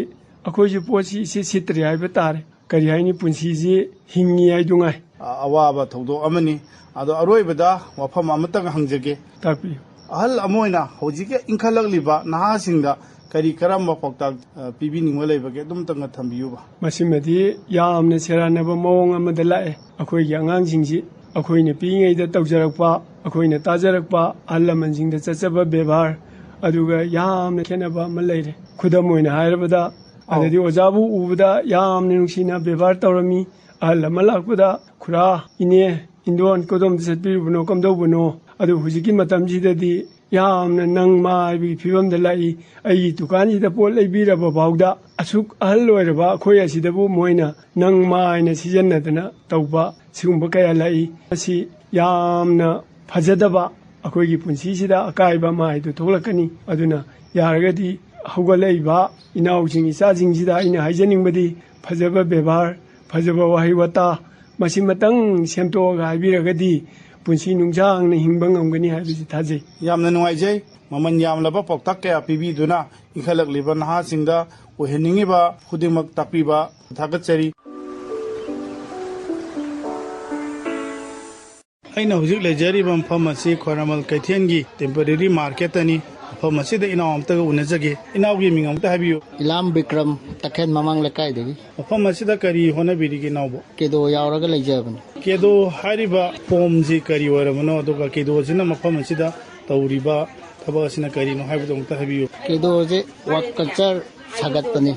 ꯑꯩꯈꯣꯏꯁꯨ ꯄꯣꯠꯁꯤ ꯏꯁꯤꯠ ꯁꯤꯠꯇ꯭ꯔꯦ ꯍꯥꯏꯕ ꯇꯥꯔꯦ꯫ ꯀꯔꯤ ꯍꯥꯏꯅꯤ, ꯄꯨꯟꯁꯤꯁꯤ ꯍꯤꯡꯉꯤ ꯍꯥꯏꯗꯨꯉꯥꯏ꯫ ꯑ-, ꯑꯋꯥꯕ ꯊꯧꯗꯣꯛ ꯑꯃꯅꯤ꯫ ꯑꯗꯣ ꯑꯔꯣꯏꯕꯗ ꯋꯥꯐꯝ ꯑꯃꯇꯪ ꯍꯪꯖꯒꯦ꯫ ꯇꯥꯛꯄꯤꯌꯨ꯫ ꯑꯍꯜ ꯑꯃ ꯑꯣꯏꯅ ꯍꯧꯖꯤꯛꯀꯤ ꯏꯟꯈꯠꯂꯛꯂꯤꯕ ꯅꯍꯥꯁꯤꯡꯗ ꯀꯔꯤ ꯀꯔꯝꯕ ꯄꯥꯎꯇꯥꯛ, ꯑ, ꯄꯤꯕꯤꯅꯤꯡꯕ ꯂꯩꯕꯒꯦ? ꯑꯗꯨꯝꯇꯪꯒ ꯊꯝꯕꯤꯌꯨꯕ꯫ ꯃꯁꯤꯃꯗꯤ ꯌꯥꯝꯅ ꯁꯦꯔꯥꯟꯅꯕ ꯃꯑꯣꯡ ꯑꯃꯗ ꯂꯥꯛꯑꯦ꯫ ꯑꯩꯈꯣꯏꯒꯤ ꯑꯉꯥꯡꯁꯤꯡꯁꯤ ꯑꯩꯈꯣꯏꯅ ꯄꯤꯛꯏꯉꯩꯗ ꯇꯧꯖꯔꯛꯄ, ꯑꯩꯈꯣꯏꯅ ꯇꯥꯖꯔꯛꯄ ꯑꯍꯜ ꯂꯃꯟꯁꯤꯡꯗ ꯆꯠꯆꯕ ꯕꯦꯕꯥꯔ, ꯑꯗꯨꯒ ꯌꯥꯝꯅ ꯈꯦꯠꯅꯕ ꯑꯃ ꯂꯩꯔꯦ꯫ ꯈꯨꯗꯝ ꯑꯣꯏꯅ ꯍꯥꯏꯔꯕꯗ, ꯑꯧ꯫ ꯑꯗꯗꯤ ꯑꯣꯖꯥꯕꯨ ꯎꯕꯗ ꯌꯥꯝꯅ ꯅꯨꯡꯁꯤꯅ ꯕꯦꯕꯥꯔ ꯇꯧꯔꯝꯃꯤ꯫ ꯑꯍꯜ ꯑꯃ ꯂꯥꯛꯄꯗ, "ꯈꯨꯔꯥ, ꯏꯅꯦ, ꯏꯟꯗꯣꯟ, ꯀꯗꯣꯝꯗ ꯆꯠꯄꯤꯔꯨꯕꯅꯣ, ꯀꯝꯗꯧꯕꯅꯣ?" ꯑꯗꯨ ꯍꯧꯖꯤꯛꯀꯤ ꯃꯇꯝꯁꯤꯗꯗꯤ ꯌꯥꯝꯅ "ꯅꯪ ꯃꯥ" ꯍꯥꯏꯕꯒꯤ ꯐꯤꯕꯝꯗ ꯂꯥꯛꯏ꯫ ꯑꯩꯒꯤ ꯗꯨꯀꯥꯟꯁꯤꯗ ꯄꯣꯠ ꯂꯩꯕꯤꯔꯕ ꯐꯥꯎꯗ ꯑꯁꯨꯛ ꯑꯍꯜ ꯑꯣꯏꯔꯕ ꯑꯩꯈꯣꯏ ꯑꯁꯤꯗꯕꯨ ꯃꯣꯏꯅ "ꯅꯪ ꯃꯥ" ꯍꯥꯏꯅ ꯁꯤꯖꯤꯟꯅꯗꯅ ꯇꯧꯕ ꯁꯤꯒꯨꯝꯕ ꯀꯌꯥ ꯂꯥꯛꯏ꯫ ꯃꯁꯤ ꯌꯥꯝꯅ ꯐꯖꯗꯕ, ꯑꯩꯈꯣꯏꯒꯤ ꯄꯨꯟꯁꯤꯁꯤꯗ ꯑꯀꯥꯏꯕ ꯑꯃ ꯍꯥꯏꯗꯨ ꯊꯣꯛꯂꯛꯀꯅꯤ꯫ ꯑꯗꯨꯅ ꯌꯥꯔꯒꯗꯤ ꯍꯧꯒꯠꯂꯛꯏꯕ ꯏꯅꯥꯎꯁꯤꯡ ꯏꯆꯥꯁꯤꯡꯁꯤꯗ ꯑꯩꯅ ꯍꯥꯏꯖꯅꯤꯡꯕꯗꯤ, ꯐꯖꯕ ꯕꯦꯕꯥꯔ, ꯐꯖꯕ ꯋꯥꯍꯩ ꯋꯥꯇꯥ, ꯃꯁꯤꯃꯇꯪ ꯁꯦꯝꯗꯣꯛꯑꯒ ꯍꯥꯏꯕꯤꯔꯒꯗꯤ ꯄꯨꯟꯁꯤ ꯅꯨꯡꯁꯥꯡꯅ ꯍꯤꯡꯕ ꯉꯝꯒꯅꯤ ꯍꯥꯏꯕꯁꯤ ꯊꯥꯖꯩ꯫ ꯌꯥꯝꯅ ꯅꯨꯡꯉꯥꯏꯖꯩ꯫ ꯃꯃꯜ ꯌꯥꯝꯂꯕ ꯄꯥꯎꯇꯥꯛ ꯀꯌꯥ ꯄꯤꯕꯤꯗꯨꯅ ꯏꯟꯈꯠꯂꯛꯂꯤꯕ ꯅꯍꯥꯁꯤꯡꯗ ꯑꯣꯏꯍꯟꯅꯤꯡꯉꯤꯕ ꯈꯨꯗꯤꯡꯃꯛ ꯇꯥꯛꯄꯤꯕ ꯊꯥꯒꯠꯆꯔꯤ꯫ ꯑꯩꯅ ꯍꯧꯖꯤꯛ ꯂꯩꯖꯔꯤꯕ ꯃꯐꯝ ꯑꯁꯤ ꯈ꯭ꯋꯥꯏꯔꯝꯕꯟ ꯀꯩꯊꯦꯜꯒꯤ temporary marketꯇꯅꯤ꯫ ꯃꯐꯝ ꯑꯁꯤꯗ ꯏꯅꯥꯎ ꯑꯃꯇꯒ ꯎꯅꯖꯒꯦ꯫ ꯏꯅꯥꯎꯒꯤ ꯃꯤꯡ ꯑꯃꯨꯛꯇ ꯍꯥꯏꯕꯤꯌꯨ꯫ ꯏꯂꯥꯝ ꯕꯤꯀ꯭ꯔꯝ, ꯇꯈꯦꯜ ꯃꯃꯥꯡ ꯂꯩꯀꯥꯏꯗꯒꯤ꯫ ꯃꯐꯝ ꯑꯁꯤꯗ ꯀꯔꯤ ꯍꯣꯠꯅꯕꯤꯔꯤꯒꯦ ꯏꯅꯥꯎꯕꯨ? ꯀꯦꯗꯣ ꯌꯥꯎꯔꯒ ꯂꯩꯖꯕꯅꯤ꯫ ꯀꯦꯗꯣ ꯍꯥꯏꯔꯤꯕ ꯐꯣꯝꯁꯤ ꯀꯔꯤ ꯑꯣꯏꯔꯕꯅꯣ, ꯑꯗꯨꯒ ꯀꯦꯗꯣꯁꯤꯅ ꯃꯐꯝ ꯑꯁꯤꯗ ꯇꯧꯔꯤꯕ ꯊꯕꯛ ꯑꯁꯤꯅ ꯀꯔꯤꯅꯣ ꯍꯥꯏꯕꯗꯨ ꯑꯃꯨꯛꯇ ꯍꯥꯏꯕꯤꯌꯨ꯫ ꯀꯦꯗꯣꯁꯦ work culture ꯁꯥꯒꯠꯄꯅꯤ꯫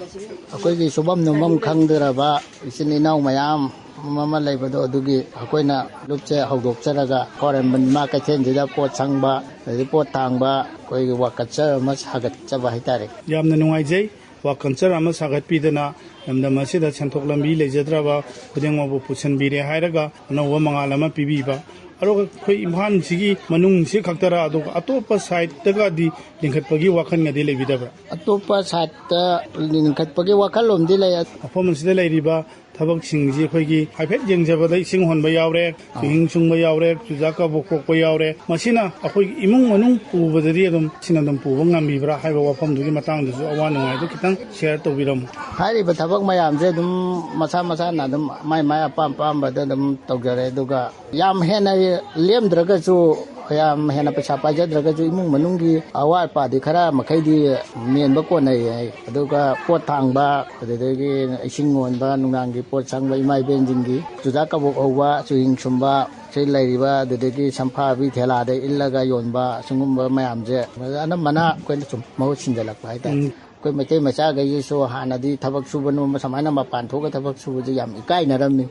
ꯑꯩꯈꯣꯏꯒꯤ ꯁꯨꯐꯝ ꯅꯣꯝꯐꯝ ꯈꯪꯗ꯭ꯔꯕ ꯏꯆꯤꯟ ꯏꯅꯥꯎ ꯃꯌꯥꯝ ꯑꯃ ꯂꯩꯕꯗꯣ, ꯑꯗꯨꯒꯤ ꯑꯩꯈꯣꯏꯅ ꯂꯨꯞꯁꯦ ꯍꯧꯗꯣꯛꯆꯔꯒ ꯈ꯭ꯋꯥꯏꯔꯝꯕꯟ ꯏꯃꯥ ꯀꯩꯊꯦꯜꯁꯤꯗ ꯄꯣꯠ ꯁꯪꯕ, ꯑꯗꯩ ꯄꯣꯠ ꯊꯥꯡꯕ, ꯑꯩꯈꯣꯏꯒꯤ work culture ꯑꯃ ꯁꯥꯒꯠꯆꯕ ꯍꯥꯏꯇꯥꯔꯦ꯫ ꯌꯥꯝꯅ ꯅꯨꯡꯉꯥꯏꯖꯩ꯫ ꯋꯥꯛ ꯀꯜꯆꯔ ꯑꯃ ꯁꯥꯒꯠꯄꯤꯗꯅ ꯂꯝꯗꯝ ꯑꯁꯤꯗ ꯁꯦꯟꯊꯣꯛ ꯂꯝꯕꯤ ꯂꯩꯖꯗ꯭ꯔꯕ ꯈꯨꯗꯤꯡꯃꯛꯄꯨ ꯄꯨꯁꯤꯟꯕꯤꯔꯦ ꯍꯥꯏꯔꯒ ꯑꯅꯧꯕ ꯃꯉꯥꯜ ꯑꯃ ꯄꯤꯕꯤꯕ꯫ ꯑꯗꯨꯒ ꯑꯩꯈꯣꯏ ꯏꯝꯐꯥꯜꯁꯤꯒꯤ ꯃꯅꯨꯡꯁꯤ ꯈꯛꯇꯔꯥ, ꯑꯗꯨꯒ ꯑꯇꯣꯞꯄ ꯁꯥꯏꯠꯇꯒꯗꯤ ꯂꯤꯡꯈꯠꯄꯒꯤ ꯋꯥꯈꯜꯒꯗꯤ ꯂꯩꯕꯤꯗꯕ꯭ꯔꯥ? ꯑꯇꯣꯞꯄ ꯁꯥꯏꯠꯇ ꯂꯤꯡꯈꯠꯄꯒꯤ ꯋꯥꯈꯜꯂꯣꯝꯗꯤ ꯂꯩ꯫ ꯃꯐꯝ ꯑꯁꯤꯗ ꯂꯩꯔꯤꯕ ꯊꯕꯛꯁꯤꯡꯁꯤ ꯑꯩꯈꯣꯏꯒꯤ ꯍꯥꯏꯐꯦꯠ ꯌꯦꯡꯖꯕꯗ ꯏꯁꯤꯡ ꯍꯣꯟꯕ ꯌꯥꯎꯔꯦ, ꯆꯨꯍꯤꯡ ꯁꯨꯡꯕ ꯌꯥꯎꯔꯦ, ꯆꯨꯖꯥꯛ ꯀꯕꯣꯛ ꯈꯣꯛꯄ ꯌꯥꯎꯔꯦ꯫ ꯃꯁꯤꯅ ꯑꯩꯈꯣꯏꯒꯤ ꯏꯃꯨꯡ ꯃꯅꯨꯡ ꯄꯨꯕꯗꯗꯤ ꯑꯗꯨꯝ ꯁꯤꯅ ꯑꯗꯨꯝ ꯄꯨꯕ ꯉꯝꯕꯤꯕ꯭ꯔꯥ ꯍꯥꯏꯕ ꯋꯥꯐꯝꯗꯨꯒꯤ ꯃꯇꯥꯡꯗꯁꯨ ꯑꯋꯥ ꯅꯨꯡꯉꯥꯏꯗꯨ ꯈꯤꯇꯪ ꯁꯤꯌꯔ ꯇꯧꯕꯤꯔꯝꯃꯨ꯫ ꯍꯥꯏꯔꯤꯕ ꯊꯕꯛ ꯃꯌꯥꯝꯁꯦ ꯑꯗꯨꯝ ꯃꯁꯥ ꯃꯁꯥꯅ ꯑꯗꯨꯝ ꯃꯥꯏ ꯃꯥꯏ ꯑꯄꯥꯝ ꯑꯄꯥꯝꯕꯗ ꯑꯗꯨꯝ ꯇꯧꯖꯔꯦ꯫ ꯑꯗꯨꯒ ꯌꯥꯝ ꯍꯦꯟꯅ ꯂꯦꯝꯗ꯭ꯔꯒꯁꯨ, ꯌꯥꯝ ꯍꯦꯟꯅ ꯄꯩꯁꯥ ꯄꯥꯏꯖꯗ꯭ꯔꯒꯁꯨ ꯏꯃꯨꯡ ꯃꯅꯨꯡꯒꯤ ꯑꯋꯥꯠ ꯑꯄꯥꯗꯤ ꯈꯔ ꯃꯈꯩꯗꯤ ꯃꯦꯟꯕ ꯀꯣꯟꯅꯩ꯫ ꯑꯗꯨꯒ ꯄꯣꯠ ꯊꯥꯡꯕ, ꯑꯗꯨꯗꯒꯤ ꯏꯁꯤꯡ ꯍꯣꯟꯕ, ꯅꯨꯡꯗꯥꯡꯒꯤ ꯄꯣꯠ ꯁꯪꯕ, ꯏꯃꯥ ꯏꯕꯦꯟꯁꯤꯡꯒꯤ ꯆꯨꯖꯥꯛ ꯀꯕꯣꯛ ꯍꯧꯕ, ꯆꯨꯍꯤꯡ ꯁꯨꯝꯕ, ꯁꯤ ꯂꯩꯔꯤꯕ, ꯑꯗꯨꯗꯒꯤ ꯁꯝꯐꯥꯕꯤ ꯊꯦꯂꯥꯗ ꯏꯜꯂꯒ ꯌꯣꯟꯕ, ꯁꯤꯒꯨꯝꯕ ꯃꯌꯥꯝꯁꯦ ꯑꯅꯝꯕꯅ ꯑꯩꯈꯣꯏꯅ ꯁꯨꯝ ꯃꯍꯨꯠ ꯁꯤꯟꯖꯜꯂꯛꯄ ꯍꯥꯏꯇꯥꯔꯦ꯫ ꯎꯝ꯫ ꯑꯩꯈꯣꯏ ꯃꯩꯇꯩ ꯃꯆꯥꯈꯩꯁꯤꯁꯨ ꯍꯥꯟꯅꯗꯤ ꯊꯕꯛ ꯁꯨꯕ ꯅꯣꯝꯕ ꯁꯨꯃꯥꯏꯅ ꯃꯄꯥꯟ ꯊꯣꯛꯑꯒ ꯊꯕꯛ ꯁꯨꯕꯁꯦ ꯌꯥꯝ ꯏꯀꯥꯏꯅꯔꯝꯃꯤ꯫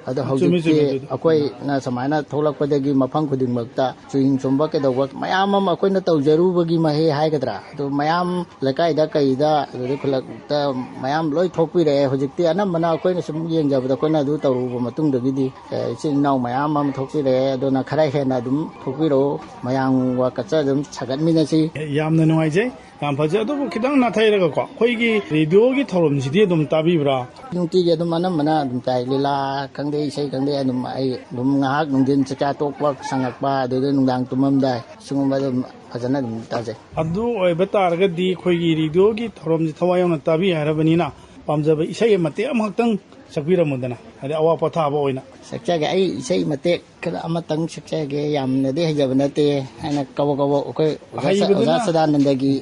ꯑꯗꯣ ꯆꯨꯝꯃꯤ, ꯍꯧꯖꯤꯛꯇꯤ ꯆꯨꯝꯃꯤ ꯑꯗꯨꯗꯤ꯫ ꯑꯩꯈꯣꯏꯅ ꯁꯨꯃꯥꯏꯅ ꯊꯣꯛꯂꯛꯄꯗꯒꯤ ꯃꯐꯝ ꯈꯨꯗꯤꯡꯃꯛꯇ ꯆꯨꯍꯤꯡ ꯁꯨꯝꯕ ꯀꯩꯗꯧꯕ ꯃꯌꯥꯝ ꯑꯃ ꯑꯩꯈꯣꯏꯅ ꯇꯧꯖꯔꯨꯕꯒꯤ ꯃꯍꯩ ꯍꯥꯏꯒꯗ꯭ꯔꯥ, ꯑꯗꯨ ꯃꯌꯥꯝ ꯂꯩꯀꯥꯏꯗ ꯀꯩꯗ ꯑꯗꯨꯗꯩ ꯈꯨꯜꯂꯛꯇ ꯃꯌꯥꯝ ꯂꯣꯏ ꯊꯣꯛꯄꯤꯔꯛꯑꯦ꯫ ꯍꯧꯖꯤꯛꯇꯤ ꯑꯅꯝꯕꯅ ꯑꯩꯈꯣꯏꯅ ꯁꯨꯝ ꯌꯦꯡꯖꯕꯗ ꯑꯩꯈꯣꯏꯅ ꯑꯗꯨ ꯇꯧꯔꯨꯕ ꯃꯇꯨꯡꯗꯒꯤꯗꯤ, ꯑꯦ, ꯏꯆꯤꯟ ꯏꯅꯥꯎ ꯃꯌꯥꯝ ꯑꯃ ꯊꯣꯛꯄꯤꯔꯛꯑꯦ꯫ ꯑꯗꯨꯅ ꯈꯔ ꯍꯦꯟꯅ ꯑꯗꯨꯝ ꯊꯣꯛꯄꯤꯔꯛꯑꯣ, ꯃꯌꯥꯝ ꯋꯥ ꯀꯠꯆ ꯑꯗꯨꯝ ꯁꯥꯒꯠꯃꯤꯟꯅꯁꯤ꯫ ꯌꯥꯝꯅ ꯅꯨꯡꯉꯥꯏꯖꯩ꯫ ꯌꯥꯝ ꯐꯖꯩ꯫ ꯑꯗꯨꯕꯨ ꯈꯤꯇꯪ ꯅꯥꯊꯩꯔꯒꯀꯣ, ꯑꯩꯈꯣꯏꯒꯤ ꯔꯦꯗꯤꯑꯣꯒꯤ ꯊꯧꯔꯝꯁꯤꯗꯤ ꯑꯗꯨꯝ ꯇꯥꯕꯤꯕ꯭ꯔꯥ? ꯅꯨꯡꯇꯤꯒꯤ ꯑꯗꯨꯝ ꯑꯅꯝꯕꯅ ꯑꯗꯨꯝ ꯇꯥꯏ꯫ ꯂꯤꯂꯥ ꯈꯪꯗꯦ, ꯏꯁꯩ ꯈꯪꯗꯦ, ꯑꯗꯨꯝ ꯑꯩ ꯑꯗꯨꯝ ꯉꯥꯏꯍꯥꯛ ꯅꯨꯡꯊꯤꯟ ꯆꯥꯛꯆꯥ ꯇꯣꯛꯄ ꯁꯪꯉꯛꯄ, ꯑꯗꯨꯗ ꯅꯨꯡꯗꯥꯡ ꯇꯨꯝꯃꯝꯗꯥꯏ ꯁꯤꯒꯨꯝꯕ ꯑꯗꯨꯝ ꯐꯖꯅ ꯑꯗꯨꯝ ꯇꯥꯖꯩ꯫ ꯑꯗꯨ ꯑꯣꯏꯕ ꯇꯥꯔꯒꯗꯤ ꯑꯩꯈꯣꯏꯒꯤ ꯔꯦꯗꯤꯑꯣꯒꯤ ꯊꯧꯔꯝꯁꯤ ꯊꯋꯥꯏ ꯌꯥꯎꯅ ꯇꯥꯕꯤ ꯍꯥꯏꯔꯕꯅꯤꯅ, ꯄꯥꯝꯖꯕ ꯏꯁꯩ ꯃꯇꯦꯛ ꯑꯃꯈꯛꯇꯪ ꯁꯛꯄꯤꯔꯝꯃꯨꯗꯅ, ꯍꯥꯏꯗꯤ ꯑꯋꯥ ꯄꯣꯊꯥꯕ ꯑꯣꯏꯅ꯫ ꯁꯛꯆꯒꯦ, ꯑꯩ ꯏꯁꯩ ꯃꯇꯦꯛ ꯈꯔ ꯑꯃꯇꯪ ꯁꯛꯆꯒꯦ꯫ ꯌꯥꯝꯅꯗꯤ ꯍꯩꯖꯕ ꯅꯠꯇꯦ꯫ ꯑꯩꯅ ꯀꯕꯛ ꯀꯕꯛ ꯑꯩꯈꯣꯏ ꯑꯣꯖꯥ ꯁ-, ꯍꯩꯕꯗꯨꯅ ꯑꯣꯖꯥ ꯁꯗꯥꯅꯟꯗꯒꯤ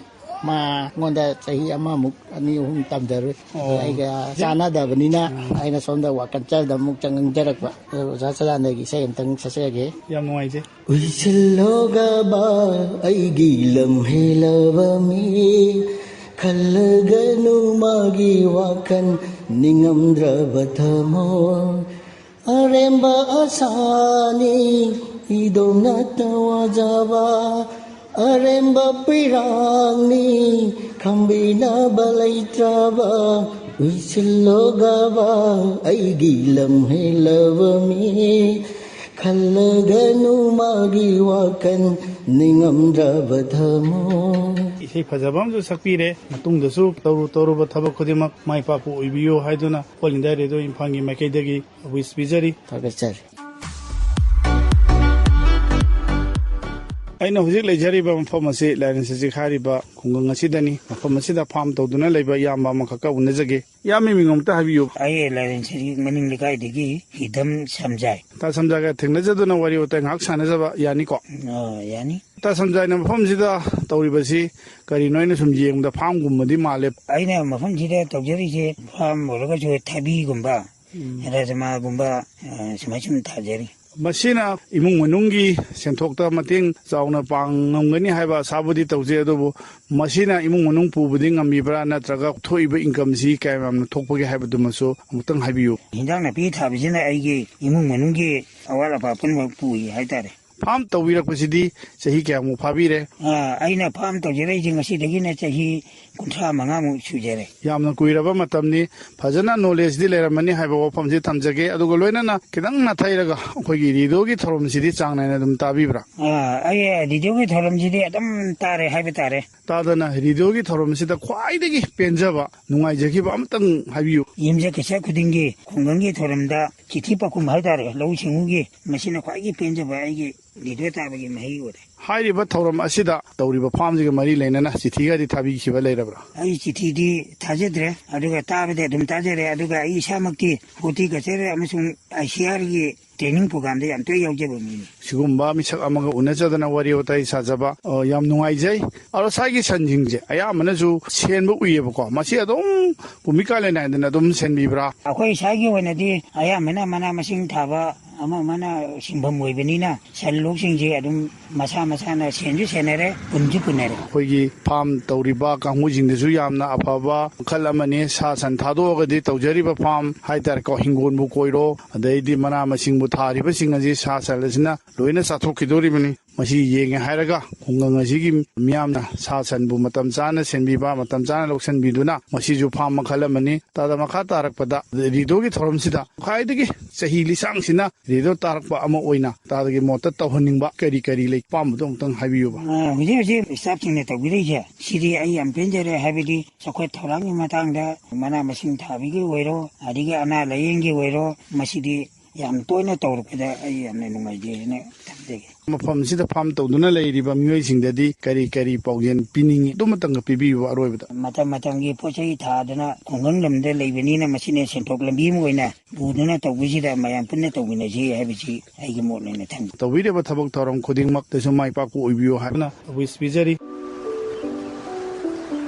ꯃꯉꯣꯟꯗ ꯆꯍꯤ ꯑꯃꯃꯨꯛ ꯑꯅꯤ ꯑꯍꯨꯝ ꯇꯝꯖꯔꯨꯏ꯫ ꯑꯣ꯫ ꯑꯩꯒ ꯆꯥꯟꯅꯗꯕꯅꯤꯅ ꯎꯝ꯫ ꯑꯩꯅ ꯁꯣꯝꯗ ꯋꯥꯀꯠꯆꯔꯗ ꯑꯃꯨꯛ ꯆꯪꯖꯔꯛꯄ꯫ ꯑꯗꯣ ꯑꯣꯖꯥ ꯁꯗꯥꯅꯟꯗꯒꯤ ꯏꯁꯩ ꯑꯃꯇꯪ ꯁꯛꯆꯒꯦ꯫ ꯌꯥꯝ ꯅꯨꯡꯉꯥꯏꯖꯩ꯫ ꯎꯏꯁꯤꯜꯂꯣ ꯒꯕꯥ ꯑꯩꯒꯤ ꯂꯝ ꯍꯦꯜꯂꯕ ꯃꯤ, ꯈꯜꯂꯒꯅꯨ ꯃꯥꯒꯤ ꯋꯥꯈꯜ ꯅꯤꯡꯉꯝꯗ꯭ꯔꯕ ꯊꯃꯣꯏ꯫ ꯑꯔꯦꯝꯕ ꯑꯁꯥꯅꯤ ꯏꯗꯣꯝꯅꯇ ꯋꯥꯖꯕ, ꯑꯔꯦꯝꯕ ꯄꯤꯔꯥꯡꯅꯤ ꯈꯥꯝꯕꯤꯅꯕ ꯂꯩꯇ꯭ꯔꯕ, ꯎꯏꯁꯤꯜꯂꯣ ꯒꯕꯥ, ꯑꯩꯒꯤ ꯂꯝ ꯍꯦꯜꯂꯕ ꯃꯤ꯫ ꯈꯜꯂꯒꯅꯨ ꯃꯥꯒꯤ ꯋꯥꯈꯜ, ꯅꯤꯡꯉꯝꯗ꯭ꯔꯕ ꯊꯃꯣꯏ꯫ ꯏꯁꯩ ꯐꯖꯕ ꯑꯃꯁꯨ ꯁꯛꯄꯤꯔꯦ꯫ ꯃꯇꯨꯡꯗꯁꯨ ꯇꯧꯔꯨ ꯇꯧꯔꯨꯕ ꯊꯕꯛ ꯈꯨꯗꯤꯡꯃꯛ ꯃꯥꯏ ꯄꯥꯛꯄ ꯑꯣꯏꯕꯤꯌꯨ ꯍꯥꯏꯗꯨꯅ All India Radio ꯏꯝꯐꯥꯜꯒꯤ ꯃꯥꯏꯀꯩꯗꯒꯤ wish ꯄꯤꯖꯔꯤ꯫ ꯊꯥꯒꯠꯆꯔꯤ꯫ ꯑꯩꯅ ꯍꯧꯖꯤꯛ ꯂꯩꯖꯔꯤꯕ ꯃꯐꯝ ꯑꯁꯤ ꯂꯥꯏꯔꯦꯟ ꯁꯖꯤꯛ ꯍꯥꯏꯔꯤꯕ ꯈꯨꯡꯒꯪ ꯑꯁꯤꯗꯅꯤ꯫ ꯃꯐꯝ ꯑꯁꯤꯗ farm ꯇꯧꯗꯨꯅ ꯂꯩꯕ ꯏꯌꯥꯝꯕ ꯑꯃꯈꯛꯀ ꯎꯅꯖꯒꯦ꯫ ꯏꯌꯥꯝꯕ ꯃꯤꯡ ꯑꯃꯇ ꯍꯥꯏꯕꯤꯌꯨ꯫ ꯑꯩ ꯂꯥꯏꯔꯦꯟ ꯁꯖꯤꯛ ꯃꯅꯤꯡ ꯂꯩꯀꯥꯏꯗꯒꯤ ꯍꯤꯗꯝ ꯁꯝꯖꯥꯏ꯫ ꯇꯥ ꯁꯝꯖꯥꯏꯒ ꯊꯦꯡꯅꯖꯗꯨꯅ ꯋꯥꯔꯤ ꯋꯥꯇꯥꯏ ꯉꯥꯏꯍꯥꯛ ꯁꯥꯟꯅꯖꯕ ꯌꯥꯅꯤꯀꯣ? ꯑ, ꯌꯥꯅꯤ꯫ ꯇꯥ ꯁꯝꯖꯥꯏꯅ ꯃꯐꯝꯁꯤꯗ ꯇꯧꯔꯤꯕꯁꯤ ꯀꯔꯤꯅꯣ? ꯑꯩꯅ ꯁꯨꯝ ꯌꯦꯡꯕꯗ farmꯒꯨꯝꯕꯗꯤ ꯃꯥꯜꯂꯦ꯫ ꯑꯩꯅ ꯃꯐꯝꯁꯤꯗ ꯇꯧꯖꯔꯤꯁꯦ farm ꯑꯣꯏꯔꯒꯁꯨ ꯊꯕꯤꯒꯨꯝꯕ, ꯎꯝ꯫ ꯔꯥꯖꯃꯥꯒꯨꯝꯕ, ꯑ, ꯁꯨꯃꯥꯏ ꯁꯨꯝ ꯊꯥꯖꯔꯤ꯫ ꯃꯁꯤꯅ ꯏꯃꯨꯡ ꯃꯅꯨꯡꯒꯤ ꯁꯦꯟꯊꯣꯛꯇ ꯃꯇꯦꯡ ꯆꯥꯎꯅ ꯄꯥꯡꯉꯝꯒꯅꯤ ꯍꯥꯏꯕ ꯑꯁꯥꯕꯨꯗꯤ ꯇꯧꯖꯩ, ꯑꯗꯨꯕꯨ ꯃꯁꯤꯅ ꯏꯃꯨꯡ ꯃꯅꯨꯡ ꯄꯨꯕꯗꯤ ꯉꯝꯃꯤꯕ꯭ꯔꯥ, ꯅꯠꯇ꯭ꯔꯒ ꯊꯣꯛꯏꯕ incomeꯁꯤ ꯀꯌꯥꯝ ꯌꯥꯝꯅ ꯊꯣꯛꯄꯒꯦ ꯍꯥꯏꯕꯗꯨꯃꯁꯨ ꯑꯃꯨꯛꯇꯪ ꯍꯥꯏꯕꯤꯌꯨ꯫ ꯍꯤꯟꯖꯥꯡ ꯅꯥꯄꯤ ꯊꯥꯕꯁꯤꯅ ꯑꯩꯒꯤ ꯏꯃꯨꯡ ꯃꯅꯨꯡꯒꯤ ꯑꯋꯥꯠ ꯑꯄꯥ ꯄꯨꯝꯅꯃꯛ ꯄꯨꯏ ꯍꯥꯏꯇꯥꯔꯦ꯫ Farm ꯇꯧꯕꯤꯔꯛꯄꯁꯤꯗꯤ ꯆꯍꯤ ꯀꯌꯥꯃꯨꯛ ꯐꯥꯕꯤꯔꯦ? ꯑ, ꯑꯩꯅ farm ꯇꯧꯖꯔꯛꯏꯁꯦ ꯉꯁꯤꯗꯒꯤꯅ ꯆꯍꯤ ꯀꯨꯟꯊ꯭ꯔꯥ ꯃꯉꯥꯃꯨꯛ ꯁꯨꯖꯔꯦ꯫ ꯌꯥꯝꯅ ꯀꯨꯏꯔꯕ ꯃꯇꯝꯅꯤ꯫ ꯐꯖꯅ knowledgeꯗꯤ ꯂꯩꯔꯝꯃꯅꯤ ꯍꯥꯏꯕ ꯋꯥꯐꯝꯁꯤ ꯊꯝꯖꯒꯦ꯫ ꯑꯗꯨꯒ ꯂꯣꯏꯅꯅ ꯈꯤꯇꯪ ꯅꯥꯊꯩꯔꯒ ꯑꯩꯈꯣꯏꯒꯤ radioꯒꯤ ꯊꯧꯔꯝꯁꯤꯗꯤ ꯆꯥꯡ ꯅꯥꯏꯅ ꯑꯗꯨꯝ ꯇꯥꯕꯤꯕ꯭ꯔꯥ? ꯑ, ꯑꯩ radioꯒꯤ ꯊꯧꯔꯝꯁꯤꯗꯤ ꯑꯗꯨꯝ ꯇꯥꯔꯦ ꯍꯥꯏꯕ ꯇꯥꯔꯦ꯫ ꯇꯥꯗꯅ radioꯒꯤ ꯊꯧꯔꯝꯁꯤꯗ ꯈ꯭ꯋꯥꯏꯗꯒꯤ ꯄꯦꯟꯖꯕ, ꯅꯨꯡꯉꯥꯏꯖꯈꯤꯕ ꯑꯃꯇꯪ ꯍꯥꯏꯕꯤꯌꯨ꯫ ꯌꯨꯝꯖꯀꯩꯁ ꯈꯨꯗꯤꯡꯒꯤ ꯈꯨꯡꯒꯪꯒꯤ ꯊꯧꯔꯝꯗ ꯆꯤꯊꯤ ꯄꯥꯎꯈꯨꯝ ꯍꯥꯏꯇꯥꯔꯦ, ꯂꯧꯎ ꯁꯤꯡꯎꯒꯤ, ꯃꯁꯤꯅ ꯈ꯭ꯋꯥꯏꯗꯒꯤ ꯄꯦꯟꯖꯕ ꯑꯩꯒꯤ radio ꯇꯥꯕꯒꯤ ꯃꯍꯩ ꯑꯣꯏꯔꯦ꯫ ꯍꯥꯏꯔꯤꯕ ꯊꯧꯔꯝ ꯑꯁꯤꯗ ꯇꯧꯔꯤꯕ farmꯁꯤꯒ ꯃꯔꯤ ꯂꯩꯅꯅ ꯆꯤꯊꯤꯒꯗꯤ ꯊꯥꯕꯤꯈꯤꯕ ꯂꯩꯔꯕ꯭ꯔꯥ? ꯑꯩ ꯆꯤꯊꯤꯗꯤ ꯊꯥꯖꯗ꯭ꯔꯦ, ꯑꯗꯨꯒ ꯇꯥꯕꯗꯤ ꯑꯗꯨꯝ ꯇꯥꯖꯔꯦ, ꯑꯗꯨꯒ ꯑꯩ ꯏꯁꯥꯃꯛꯇꯤ horticulture ꯑꯃꯁꯨꯡ ICARꯒꯤ training programꯗ ꯌꯥꯝ ꯇꯣꯏꯅ ꯌꯥꯎꯖꯕ ꯃꯤꯅꯤ꯫ ꯁꯤꯒꯨꯝꯕ ꯃꯤꯁꯛ ꯑꯃꯒ ꯎꯅꯖꯗꯅ ꯋꯥꯔꯤ ꯋꯥꯇꯥꯏ ꯁꯥꯖꯕ, ꯑ, ꯌꯥꯝ ꯅꯨꯡꯉꯥꯏꯖꯩ꯫ ꯑꯗꯣ ꯁ꯭ꯋꯥꯏꯒꯤ ꯁꯟꯁꯤꯡꯁꯦ ꯑꯌꯥꯝꯕꯅꯁꯨ ꯁꯦꯟꯕ ꯎꯏꯌꯦꯕꯀꯣ, ꯃꯁꯤ ꯑꯗꯨꯝ ꯀꯨꯝꯕꯤ ꯀꯥꯂꯦꯟ ꯅꯥꯏꯗꯅ ꯑꯗꯨꯝ ꯁꯦꯟꯕꯤꯕ꯭ꯔꯥ? ꯑꯩꯈꯣꯏ ꯁ꯭ꯋꯥꯏꯒꯤ ꯑꯣꯏꯅꯗꯤ ꯑꯌꯥꯝꯕꯅ ꯃꯅꯥ ꯃꯁꯤꯡ ꯊꯥꯕ ꯑꯃ ꯑꯃꯅ ꯁꯤꯟꯐꯝ ꯑꯣꯏꯕꯅꯤꯅ, ꯁꯟ ꯂꯣꯛꯁꯤꯡꯁꯦ ꯑꯗꯨꯝ ꯃꯁꯥ ꯃꯁꯥꯅ ꯁꯦꯟꯁꯨ ꯁꯦꯟꯅꯔꯦ, ꯄꯨꯟꯁꯨ ꯄꯨꯟꯅꯔꯦ꯫ ꯑꯩꯈꯣꯏꯒꯤ farm ꯇꯧꯔꯤꯕ ꯀꯥꯡꯕꯨꯁꯤꯡꯗꯁꯨ ꯌꯥꯝꯅ ꯑꯐꯕ ꯃꯈꯜ ꯑꯃꯅꯤ꯫ ꯁꯥ ꯁꯟ ꯊꯥꯗꯣꯛꯑꯒꯗꯤ ꯇꯧꯖꯔꯤꯕ farm ꯍꯥꯏꯇꯥꯔꯦꯀꯣ, ꯍꯤꯡꯒꯣꯜꯕꯨ ꯀꯣꯏꯔꯣ, ꯑꯗꯩꯗꯤ ꯃꯅꯥ ꯃꯁꯤꯡꯕꯨ ꯊꯥꯔꯤꯕꯁꯤꯡ ꯑꯁꯤ ꯁꯥ ꯁꯟ ꯑꯁꯤꯅ ꯂꯣꯏꯅ ꯆꯥꯊꯣꯛꯈꯤꯗꯣꯔꯤꯕꯅꯤ꯫ ꯃꯁꯤ ꯌꯦꯡꯉꯦ ꯍꯥꯏꯔꯒ ꯈꯨꯡꯒꯪ ꯑꯁꯤꯒꯤ ꯃꯤꯌꯥꯝꯅ ꯁꯥ ꯁꯟꯕꯨ ꯃꯇꯝ ꯆꯥꯅ ꯁꯦꯝꯕꯤꯕ, ꯃꯇꯝ ꯆꯥꯅ ꯂꯧꯁꯤꯟꯕꯤꯗꯨꯅ ꯃꯁꯤꯁꯨ ꯐꯥꯝ ꯃꯈꯜ ꯑꯃꯅꯤ꯫ ꯇꯥꯗ ꯃꯈꯥ ꯇꯥꯔꯛꯄꯗ ꯔꯦꯗꯤꯑꯣꯒꯤ ꯊꯧꯔꯝꯁꯤꯗ ꯈ꯭ꯋꯥꯏꯗꯒꯤ ꯆꯍꯤ ꯂꯤꯁꯥꯡꯁꯤꯟꯅ ꯔꯦꯗꯤꯑꯣ ꯇꯥꯔꯛꯄ ꯑꯃ ꯑꯣꯏꯅ ꯇꯥꯗꯒꯤ ꯃꯣꯠꯇ ꯇꯧꯍꯟꯅꯤꯡꯕ ꯀꯔꯤ ꯀꯔꯤ ꯂꯩ? ꯑꯄꯥꯝꯕꯗꯣ ꯑꯃꯨꯛꯇꯪ ꯍꯥꯏꯕꯤꯌꯨꯕ꯫ ꯑ, ꯍꯧꯖꯤꯛ ꯍꯧꯖꯤꯛ ꯁ꯭ꯇꯥꯐꯁꯤꯡꯅ ꯇꯧꯕꯤꯔꯛꯏꯁꯦ, ꯁꯤꯗꯤ ꯑꯩ ꯌꯥꯝ ꯄꯦꯟꯖꯔꯦ꯫ ꯍꯥꯏꯕꯗꯤ ꯆꯥꯎꯈꯠ ꯊꯧꯔꯥꯡꯒꯤ ꯃꯇꯥꯡꯗ ꯃꯅꯥ ꯃꯁꯤꯡ ꯊꯥꯕꯒꯤ ꯑꯣꯏꯔꯣ, ꯑꯗꯒꯤ ꯑꯅꯥ ꯂꯥꯏꯌꯦꯡꯒꯤ ꯑꯣꯏꯔꯣ, ꯃꯁꯤꯗꯤ ꯌꯥꯝ ꯇꯣꯏꯅ ꯇꯧꯔꯛꯄꯗ ꯑꯩ ꯌꯥꯝꯅ ꯅꯨꯡꯉꯥꯏꯖꯩꯅ ꯊꯝꯖꯒꯦ꯫ ꯃꯐꯝꯁꯤꯗ ꯐꯥꯝ ꯇꯧꯗꯨꯅ ꯂꯩꯔꯤꯕ ꯃꯤꯑꯣꯏꯁꯤꯡꯗꯗꯤ ꯀꯔꯤ ꯀꯔꯤ ꯄꯥꯎꯖꯦꯜ ꯄꯤꯅꯤꯡꯉꯤ? ꯑꯗꯨꯃꯇꯪꯒ ꯄꯤꯕꯤꯌꯨꯕ ꯑꯔꯣꯏꯕꯗ꯫ ꯃꯇꯝ ꯃꯇꯝꯒꯤ ꯄꯣꯠ ꯆꯩ ꯊꯥꯗꯅ ꯈꯨꯡꯒꯪ ꯂꯝꯗ ꯂꯩꯕꯅꯤꯅ ꯃꯁꯤꯅ ꯁꯦꯟꯊꯣꯛ ꯂꯝꯕꯤ ꯑꯃ ꯑꯣꯏꯅ ꯄꯨꯗꯨꯅ ꯇꯧꯕꯁꯤꯗ ꯃꯌꯥꯝ ꯄꯨꯟꯅ ꯇꯧꯃꯤꯟꯅꯁꯤ ꯍꯥꯏꯕꯁꯤ ꯑꯩꯒꯤ ꯃꯣꯠ ꯑꯣꯏꯅ ꯊꯝꯖꯩ꯫ ꯇꯧꯕꯤꯔꯤꯕ ꯊꯕꯛ ꯊꯧꯔꯝ ꯈꯨꯗꯤꯡꯃꯛꯇꯁꯨ ꯃꯥꯏ ꯄꯥꯛꯄ ꯑꯣꯏꯕꯤꯌꯨ ꯍꯥꯏꯅ wish ꯄꯤꯖꯔꯤ꯫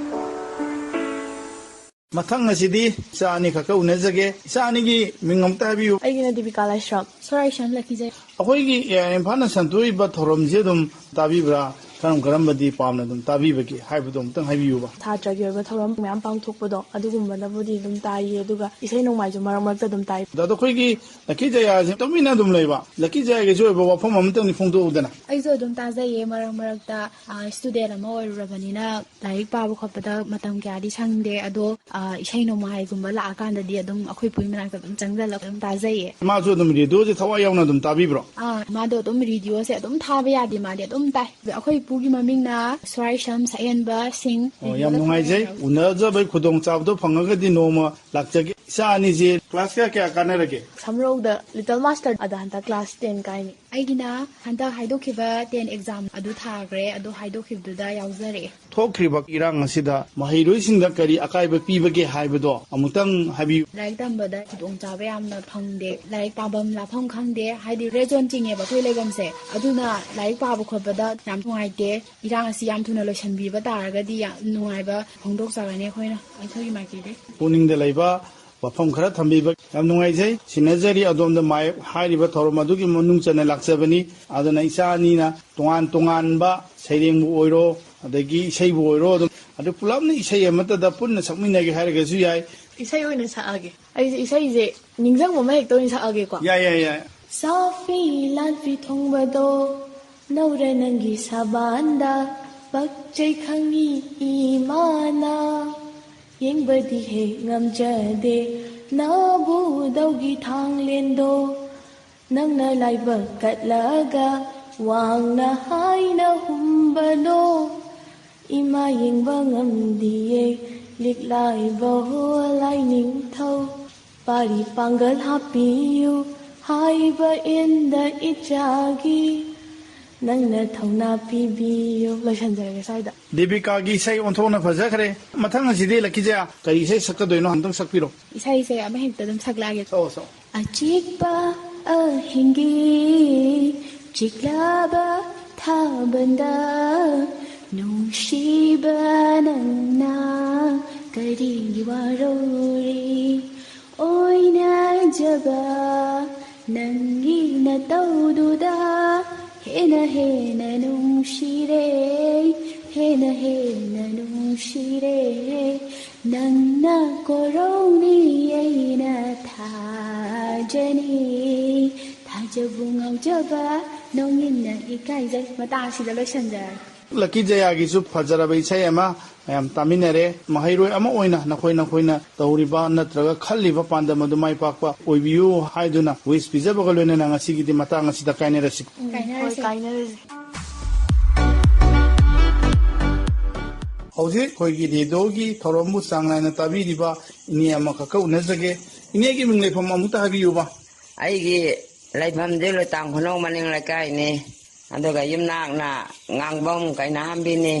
ꯃꯊꯪ ꯑꯁꯤꯗꯤ ꯏꯆꯥ ꯑꯅꯤꯈꯛꯀ ꯎꯅꯖꯒꯦ꯫ ꯏꯆꯥ ꯑꯅꯤꯒꯤ ꯃꯤꯡ ꯑꯝꯇ ꯍꯥꯏꯕꯤꯌꯨ꯫ ꯑꯩꯒꯤꯅ ꯗꯤꯕꯤꯀꯥ ꯂꯥꯏꯁ꯭ꯔꯝ꯫ ꯁꯣꯔꯥꯏꯁꯝ ꯂꯛꯀꯤꯖꯩ꯫ ꯑꯩꯈꯣꯏꯒꯤ, ꯑꯦ, ꯏꯝꯐꯥꯜꯅ ꯁꯟꯗꯣꯛꯏꯕ ꯊꯧꯔꯝꯁꯦ ꯑꯗꯨꯝ ꯇꯥꯕꯤꯕ꯭ꯔꯥ? ꯀꯔꯝ ꯀꯔꯝꯕꯗꯤ ꯄꯥꯝꯅ ꯑꯗꯨꯝ ꯇꯥꯕꯤꯕꯒꯦ ꯍꯥꯏꯕꯗꯣ ꯑꯃꯨꯛꯇꯪ ꯍꯥꯏꯕꯤꯌꯨꯕ꯫ ꯁꯥꯇ꯭ꯔꯒꯤ ꯑꯣꯏꯕ ꯊꯧꯔꯝ ꯃꯌꯥꯝ ꯄꯥꯡꯊꯣꯛꯄꯗꯣ, ꯑꯗꯨꯒꯨꯝꯕꯗꯕꯨꯗꯤ ꯑꯗꯨꯝ ꯇꯥꯏꯌꯦ, ꯑꯗꯨꯒ ꯏꯁꯩ ꯅꯣꯡꯃꯥꯏꯁꯨ ꯃꯔꯛ ꯃꯔꯛꯇ ꯑꯗꯨꯝ ꯇꯥꯏ꯫ ꯑꯗꯣ ꯑꯩꯈꯣꯏꯒꯤ ꯂꯛꯀꯤ ꯖꯌꯥꯁꯦ ꯇꯨꯃꯤꯟꯅ ꯑꯗꯨꯝ ꯂꯩꯕ, ꯂꯛꯀꯤ ꯖꯌꯥꯒꯤꯁꯨ ꯑꯣꯏꯕ ꯋꯥꯐꯝ ꯑꯃꯇꯪꯗꯤ ꯐꯣꯡꯗꯣꯛꯎꯗꯅ꯫ ꯑꯩꯁꯨ ꯑꯗꯨꯝ ꯇꯥꯖꯩꯌꯦ ꯃꯔꯛ ꯃꯔꯛꯇ꯫ ꯑ, ꯁ꯭ꯇꯨꯗꯦꯟ ꯑꯃ ꯑꯣꯏꯔꯨꯔꯕꯅꯤꯅ ꯂꯥꯏꯔꯤꯛ ꯄꯥꯕ ꯈꯣꯠꯄꯗ ꯃꯇꯝ ꯀꯌꯥꯗꯤ ꯁꯪꯗꯦ, ꯑꯗꯣ, ꯑ, ꯏꯁꯩ ꯅꯣꯡꯃꯥꯏꯒꯨꯝꯕ ꯂꯥꯛꯑꯀꯥꯟꯗꯗꯤ ꯑꯗꯨꯝ ꯑꯩꯈꯣꯏ ꯄꯨꯏ ꯃꯅꯥꯛꯇ ꯑꯗꯨꯝ ꯆꯪꯁꯤꯜꯂꯒ ꯑꯗꯨꯝ ꯇꯥꯖꯩꯌꯦ꯫ ꯃꯥꯁꯨ ꯑꯗꯨꯝ ꯔꯦꯗꯤꯑꯣꯁꯦ ꯊꯋꯥꯏ ꯌꯥꯎꯅ ꯑꯗꯨꯝ ꯇꯥꯕꯤꯕ꯭ꯔꯣ? ꯑꯥ, ꯃꯥꯗꯣ ꯑꯗꯨꯝ ꯔꯦꯗꯤꯑꯣꯁꯦ ꯑꯗꯨꯝ ꯊꯥꯕ ꯌꯥꯗꯦ, ꯃꯥꯗꯤ ꯑꯗꯨꯝ ꯇꯥꯏ꯫ ꯑꯗꯣ ꯑꯩꯈꯣꯏ ꯏꯄꯨꯒꯤ ꯃꯃꯤꯡꯅ ꯁꯣꯔꯥꯏꯁꯝ ꯁꯛꯍꯦꯟꯕ ꯁꯤꯡ꯫ ꯑꯣ, ꯌꯥꯝ ꯅꯨꯡꯉꯥꯏꯖꯩ꯫ ꯎꯅꯖꯕꯒꯤ ꯈꯨꯗꯣꯡꯆꯥꯕꯗꯣ ꯐꯪꯉꯒꯗꯤ ꯅꯣꯡꯃ ꯂꯥꯛꯆꯒꯦ꯫ ꯏꯆꯥ ꯑꯅꯤꯁꯦ ꯀ꯭ꯂꯥꯁ ꯀꯌꯥ ꯀꯌꯥ ꯀꯥꯟꯅꯔꯒꯦ? ꯁꯝꯔꯧꯗ ꯂꯤꯇꯜ ꯃꯥꯁꯇꯔ ꯑꯗ ꯍꯟꯗꯛ ꯀ꯭ꯂꯥꯁ ꯇꯦꯟ ꯀꯥꯏꯅꯤ꯫ ꯑꯩꯒꯤꯅ ꯍꯟꯗꯛ ꯍꯥꯏꯗꯣꯛꯈꯤꯕ ꯇꯦꯟ ꯑꯦꯛꯖꯥꯝ ꯑꯗꯨ ꯊꯥꯈ꯭ꯔꯦ, ꯑꯗꯨ ꯍꯥꯏꯗꯣꯛꯈꯤꯕꯗꯨꯗ ꯌꯥꯎꯖꯔꯛꯑꯦ꯫ ꯊꯣꯛꯈ꯭ꯔꯤꯕ ꯏꯔꯥꯡ ꯑꯁꯤꯗ ꯃꯍꯩꯔꯣꯏꯁꯤꯡꯗ ꯀꯔꯤ ꯑꯀꯥꯏꯕ ꯄꯤꯕꯒꯦ ꯍꯥꯏꯕꯗꯣ ꯑꯃꯨꯛꯇꯪ ꯍꯥꯏꯕꯤꯌꯨ꯫ ꯂꯥꯏꯔꯤꯛ ꯇꯝꯕꯗ ꯈꯨꯗꯣꯡꯆꯥꯕ ꯌꯥꯝꯅ ꯐꯪꯗꯦ, ꯂꯥꯏꯔꯤꯛ ꯄꯥꯐꯝ ꯂꯥꯞꯐꯝ ꯈꯪꯗꯦ, ꯍꯥꯏꯗꯤ ꯔꯦꯗ ꯖꯣꯟ ꯆꯤꯡꯉꯦꯕ ꯑꯩꯈꯣꯏ ꯂꯩꯐꯝꯁꯦ, ꯑꯗꯨꯅ ꯂꯥꯏꯔꯤꯛ ꯄꯥꯕ ꯈꯣꯠꯄꯗ ꯌꯥꯝ ꯅꯨꯡꯉꯥꯏꯇꯦ꯫ ꯏꯔꯥꯡ ꯑꯁꯤ ꯌꯥꯝ ꯊꯨꯅ ꯂꯣꯏꯁꯤꯟꯕꯤꯕ ꯇꯥꯔꯒꯗꯤ ꯌꯥꯝ ꯅꯨꯡꯉꯥꯏꯕ ꯐꯣꯡꯗꯣꯛꯆꯒꯅꯤ ꯑꯩꯈꯣꯏꯅ, ꯑꯩꯈꯣꯏꯒꯤ ꯃꯥꯏꯀꯩꯗꯩ꯫ ꯄꯨꯛꯅꯤꯡꯗ ꯂꯩꯕ ꯋꯥꯐꯝ ꯈꯔ ꯊꯝꯕꯤꯕ ꯌꯥꯝ ꯅꯨꯡꯉꯥꯏꯖꯩ꯫ ꯁꯤꯟꯅꯖꯔꯤ ꯑꯗꯣꯝꯗ ꯃꯥꯏ ꯍꯥꯏꯔꯤꯕ ꯊꯧꯔꯝ ꯑꯗꯨꯒꯤ ꯃꯅꯨꯡ ꯆꯟꯅ ꯂꯥꯛꯆꯕꯅꯤ꯫ ꯑꯗꯨꯅ ꯏꯆꯥ ꯑꯅꯤꯅ ꯇꯣꯉꯥꯟ ꯇꯣꯉꯥꯟꯕ ꯁꯩꯔꯦꯡꯕꯨ ꯑꯣꯏꯔꯣ, ꯑꯗꯒꯤ ꯏꯁꯩꯕꯨ ꯑꯣꯏꯔꯣ, ꯑꯗꯨꯝ ꯑꯗꯨ ꯄꯨꯂꯞꯅ ꯏꯁꯩ ꯑꯃꯠꯇꯗ ꯄꯨꯟꯅ ꯁꯛꯃꯤꯟꯅꯒꯦ ꯍꯥꯏꯔꯒꯁꯨ ꯌꯥꯏ꯫ ꯏꯁꯩ ꯑꯣꯏꯅ ꯁꯛꯑꯒꯦ꯫ ꯑꯩꯁꯦ ꯏꯁꯩꯁꯦ ꯅꯤꯡꯁꯤꯡꯕ ꯑꯃ ꯍꯦꯛꯇ ꯑꯣꯏꯅ ꯁꯛꯑꯒꯦꯀꯣ꯫ ꯌꯥꯏ, ꯌꯥꯏ, ꯌꯥꯏ꯫ ꯁꯥꯐꯤ ꯂꯥꯟꯐꯤ ꯊꯣꯡꯕꯗꯣ ꯅꯧꯔ ꯅꯪꯒꯤ ꯁꯥꯕꯥꯟꯗ ꯄꯛꯆꯩ ꯈꯪꯉꯤ ꯏꯃꯥꯅ꯫ ꯌꯦꯡꯕꯗꯤ ꯍꯦꯛ ꯉꯝꯖꯗꯦ ꯅꯥꯕꯨꯗꯧꯒꯤ ꯊꯥꯡꯂꯦꯟꯗꯣ꯫ ꯅꯪꯅ ꯂꯥꯏꯕꯛ ꯀꯠꯂꯒ ꯋꯥꯡꯅ ꯍꯥꯏꯅ ꯍꯨꯝꯕꯅꯣ꯫ ꯏꯃꯥ ꯌꯦꯡꯕ ꯉꯝꯗꯤꯌꯦ ꯂꯤꯛꯂꯥꯏꯕ ꯍꯣ ꯂꯥꯏꯅꯤꯡꯊꯧ꯫ ꯄꯥꯔꯤ ꯄꯥꯡꯒꯜ ꯍꯥꯞꯄꯤꯌꯨ ꯍꯥꯏꯕ ꯏꯟꯗ ꯏꯆꯥꯒꯤ꯫ ꯅꯪꯅ ꯊꯧꯅꯥ ꯄꯤꯕꯤꯌꯨ꯫ ꯂꯣꯏꯁꯤꯟꯖꯔꯒꯦ ꯁ꯭ꯋꯥꯏꯗ꯫ ꯗꯦꯕꯤꯀꯥꯒꯤ ꯏꯁꯩ ꯑꯣꯟꯊꯣꯛꯅ ꯐꯖꯈ꯭ꯔꯦ꯫ ꯃꯊꯪ ꯑꯁꯤꯗꯤ ꯂꯛꯀꯤꯖꯌꯥ ꯀꯔꯤ ꯏꯁꯩ ꯁꯛꯀꯗꯣꯏꯅꯣ ꯑꯝꯇꯪ ꯁꯛꯄꯤꯔꯣ꯫ ꯏꯁꯩꯁꯦ ꯑꯃ ꯍꯦꯛꯇ ꯑꯗꯨꯝ ꯁꯛꯂꯛꯑꯒꯦ꯫ ꯁꯛꯑꯣ, ꯁꯛꯑꯣ꯫ ꯑꯆꯤꯛꯄ ꯑꯍꯤꯡꯒꯤ ꯆꯤꯛꯂꯕ ꯊꯥꯕꯜꯗ ꯅꯨꯡꯁꯤꯕ ꯅꯪꯅ ꯀꯔꯤꯒꯤ ꯋꯥꯔꯧꯔꯤ? ꯑꯣꯏꯅꯖꯕ ꯅꯪꯒꯤ ꯅꯇꯧꯗꯨꯗ ꯍꯦꯟꯅ ꯍꯦꯟꯅ ꯅꯨꯡꯁꯤꯔꯦ, ꯍꯦꯟꯅ ꯍꯦꯟꯅ ꯅꯨꯡꯁꯤꯔꯦ꯫ ꯅꯪꯅ ꯀꯣꯔꯧꯅꯤ ꯑꯩꯅ ꯊꯥꯖꯅꯤ, ꯊꯥꯖꯕꯨ ꯉꯥꯎꯖꯕ ꯅꯣꯡꯏꯟꯅ ꯏꯀꯥꯏꯖꯩ꯫ ꯃꯇꯥꯡ ꯑꯁꯤꯗ ꯂꯣꯏꯁꯤꯟꯖꯔꯒꯦ꯫ ꯂꯛꯀꯤꯖꯌꯥꯒꯤꯁꯨ ꯐꯖꯔꯕ ꯏꯁꯩ ꯑꯃ ꯃꯌꯥꯝ ꯇꯥꯃꯤꯟꯅꯔꯦ꯫ ꯃꯍꯩꯔꯣꯏ ꯑꯃ ꯑꯣꯏꯅ ꯅꯈꯣꯏ ꯅꯈꯣꯏꯅ ꯇꯧꯔꯤꯕ ꯅꯠꯇ꯭ꯔꯒ ꯈꯜꯂꯤꯕ ꯄꯥꯟꯗꯝ ꯑꯗꯨ ꯃꯥꯏ ꯄꯥꯛꯄ ꯑꯣꯏꯕꯤꯌꯨ ꯍꯥꯏꯗꯨꯅ wish ꯄꯤꯖꯕꯒ ꯂꯣꯏꯅꯅ ꯉꯁꯤꯒꯤꯗꯤ ꯃꯇꯥꯡ ꯑꯁꯤꯗ ꯀꯥꯏꯅꯔꯁꯤ꯫ ꯎꯝ, ꯀꯥꯏꯅꯔꯁꯤ꯫ ꯍꯣꯏ, ꯀꯥꯏꯅꯔꯁꯤ꯫ ꯍꯧꯖꯤꯛ ꯑꯩꯈꯣꯏꯒꯤ ꯔꯦꯗꯤꯑꯣꯒꯤ ꯊꯧꯔꯝꯕꯨ ꯆꯥꯡ ꯅꯥꯏꯅ ꯇꯥꯕꯤꯔꯤꯕ ꯏꯅꯦ ꯑꯃꯈꯛꯀ ꯎꯅꯖꯒꯦ꯫ ꯏꯅꯦꯒꯤ ꯃꯤꯡ ꯂꯩꯐꯝ ꯑꯃꯨꯛꯇ ꯍꯥꯏꯕꯤꯌꯨꯕ꯫ ꯑꯩꯒꯤ ꯂꯩꯐꯝꯗꯤ ꯂꯣꯏꯇꯥꯡ ꯈꯨꯅꯧ ꯃꯅꯤꯡ ꯂꯩꯀꯥꯏꯅꯤ꯫ ꯑꯗꯨꯒ ꯌꯨꯝꯅꯥꯛꯅ ꯉꯥꯡꯕꯝ ꯀꯩꯅꯥꯍꯟꯕꯤꯅꯤ꯫